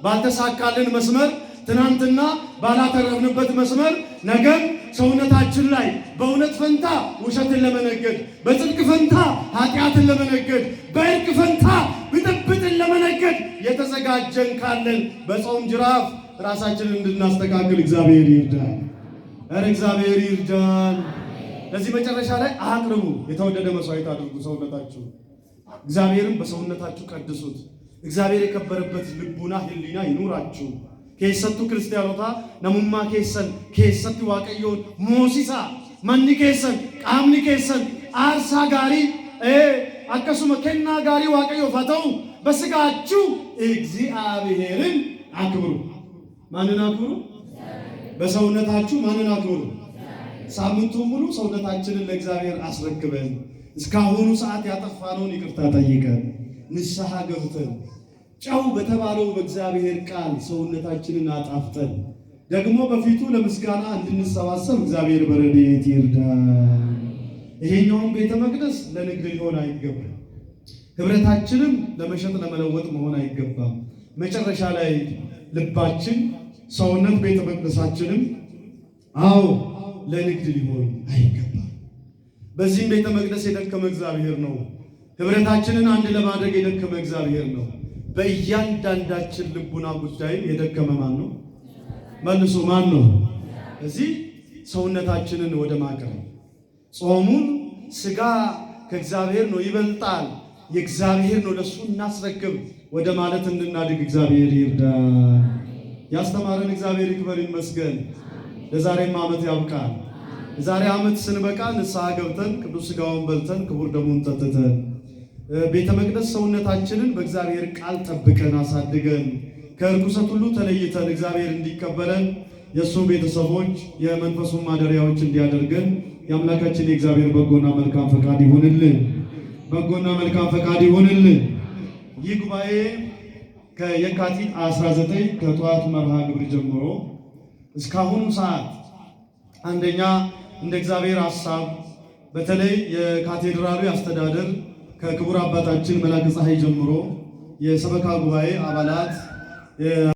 ባልተሳካልን መስመር፣ ትናንትና ባላተረፍንበት መስመር ነገም ሰውነታችን ላይ በእውነት ፈንታ ውሸትን ለመነገድ፣ በጽድቅ ፈንታ ኃጢአትን ለመነገድ፣ በእርቅ ፈንታ ብጥብጥን ለመነገድ የተዘጋጀን ካለን በጾም ጅራፍ ራሳችንን እንድናስተካክል እግዚአብሔር ይርዳን። ኧረ እግዚአብሔር ይርዳን። ለዚህ መጨረሻ ላይ አቅርቡ፣ የተወደደ መስዋዕት አድርጉ ሰውነታችሁ፣ እግዚአብሔርን በሰውነታችሁ ቀድሱት። እግዚአብሔር የከበረበት ልቡና ሕሊና ይኑራችሁ። Keessattuu kiristaanota namummaa keessan keessatti Waaqayyoon moosisaa. Manni keessan, qaamni keessan aarsaa gaarii, akkasuma kennaa gaarii Waaqayyoof haa ta'u. በስጋችሁ እግዚአብሔርን አክብሩ። ማንን አክብሩ? በሰውነታችሁ ማንን አክብሩ? ሳምንቱን ሙሉ ሰውነታችንን ለእግዚአብሔር አስረክበን፣ እስካሁኑ ሰዓት ያጠፋነውን ይቅርታ ጠይቀን፣ ንስሐ ገብተን፣ ጨው በተባለው በእግዚአብሔር ቃል ሰውነታችንን አጣፍጠን ደግሞ በፊቱ ለምስጋና እንድንሰባሰብ እግዚአብሔር በረድኤት ይርዳን። ይሄኛውን ቤተ መቅደስ ለንግድ ሊሆን አይገባም። ህብረታችንም ለመሸጥ ለመለወጥ መሆን አይገባም። መጨረሻ ላይ ልባችን፣ ሰውነት ቤተ መቅደሳችንም አዎ ለንግድ ሊሆን አይገባም። በዚህም ቤተ መቅደስ የደከመ እግዚአብሔር ነው። ህብረታችንን አንድ ለማድረግ የደከመ እግዚአብሔር ነው። በእያንዳንዳችን ልቡና ጉዳይም የደከመ ማን ነው? መልሱ ማን ነው? እዚህ ሰውነታችንን ወደ ማቅረብ፣ ጾሙን ስጋ ከእግዚአብሔር ነው ይበልጣል፣ የእግዚአብሔር ነው፣ ለሱ እናስረክብ ወደ ማለት እንድናድግ እግዚአብሔር ይርዳን። ያስተማረን እግዚአብሔር ይክበር ይመስገን። ለዛሬም ዓመት ያብቃል። የዛሬ ዓመት ስንበቃ ንስሐ ገብተን፣ ቅዱስ ሥጋውን በልተን፣ ክቡር ደሙን ጠጥተን፣ ቤተ መቅደስ ሰውነታችንን በእግዚአብሔር ቃል ጠብቀን አሳድገን፣ ከርኩሰት ሁሉ ተለይተን እግዚአብሔር እንዲቀበለን፣ የእሱ ቤተሰቦች የመንፈሱን ማደሪያዎች እንዲያደርገን የአምላካችን የእግዚአብሔር በጎና መልካም ፈቃድ ይሁንልን። በጎና መልካም ፈቃድ ይሁንልን። ይህ ጉባኤ ከየካቲት 19 ከጠዋቱ መርሃ ግብር ጀምሮ እስካሁኑ ሰዓት አንደኛ እንደ እግዚአብሔር ሐሳብ በተለይ የካቴድራሉ አስተዳደር ከክቡር አባታችን መላከ ፀሐይ ጀምሮ የሰበካ ጉባኤ አባላት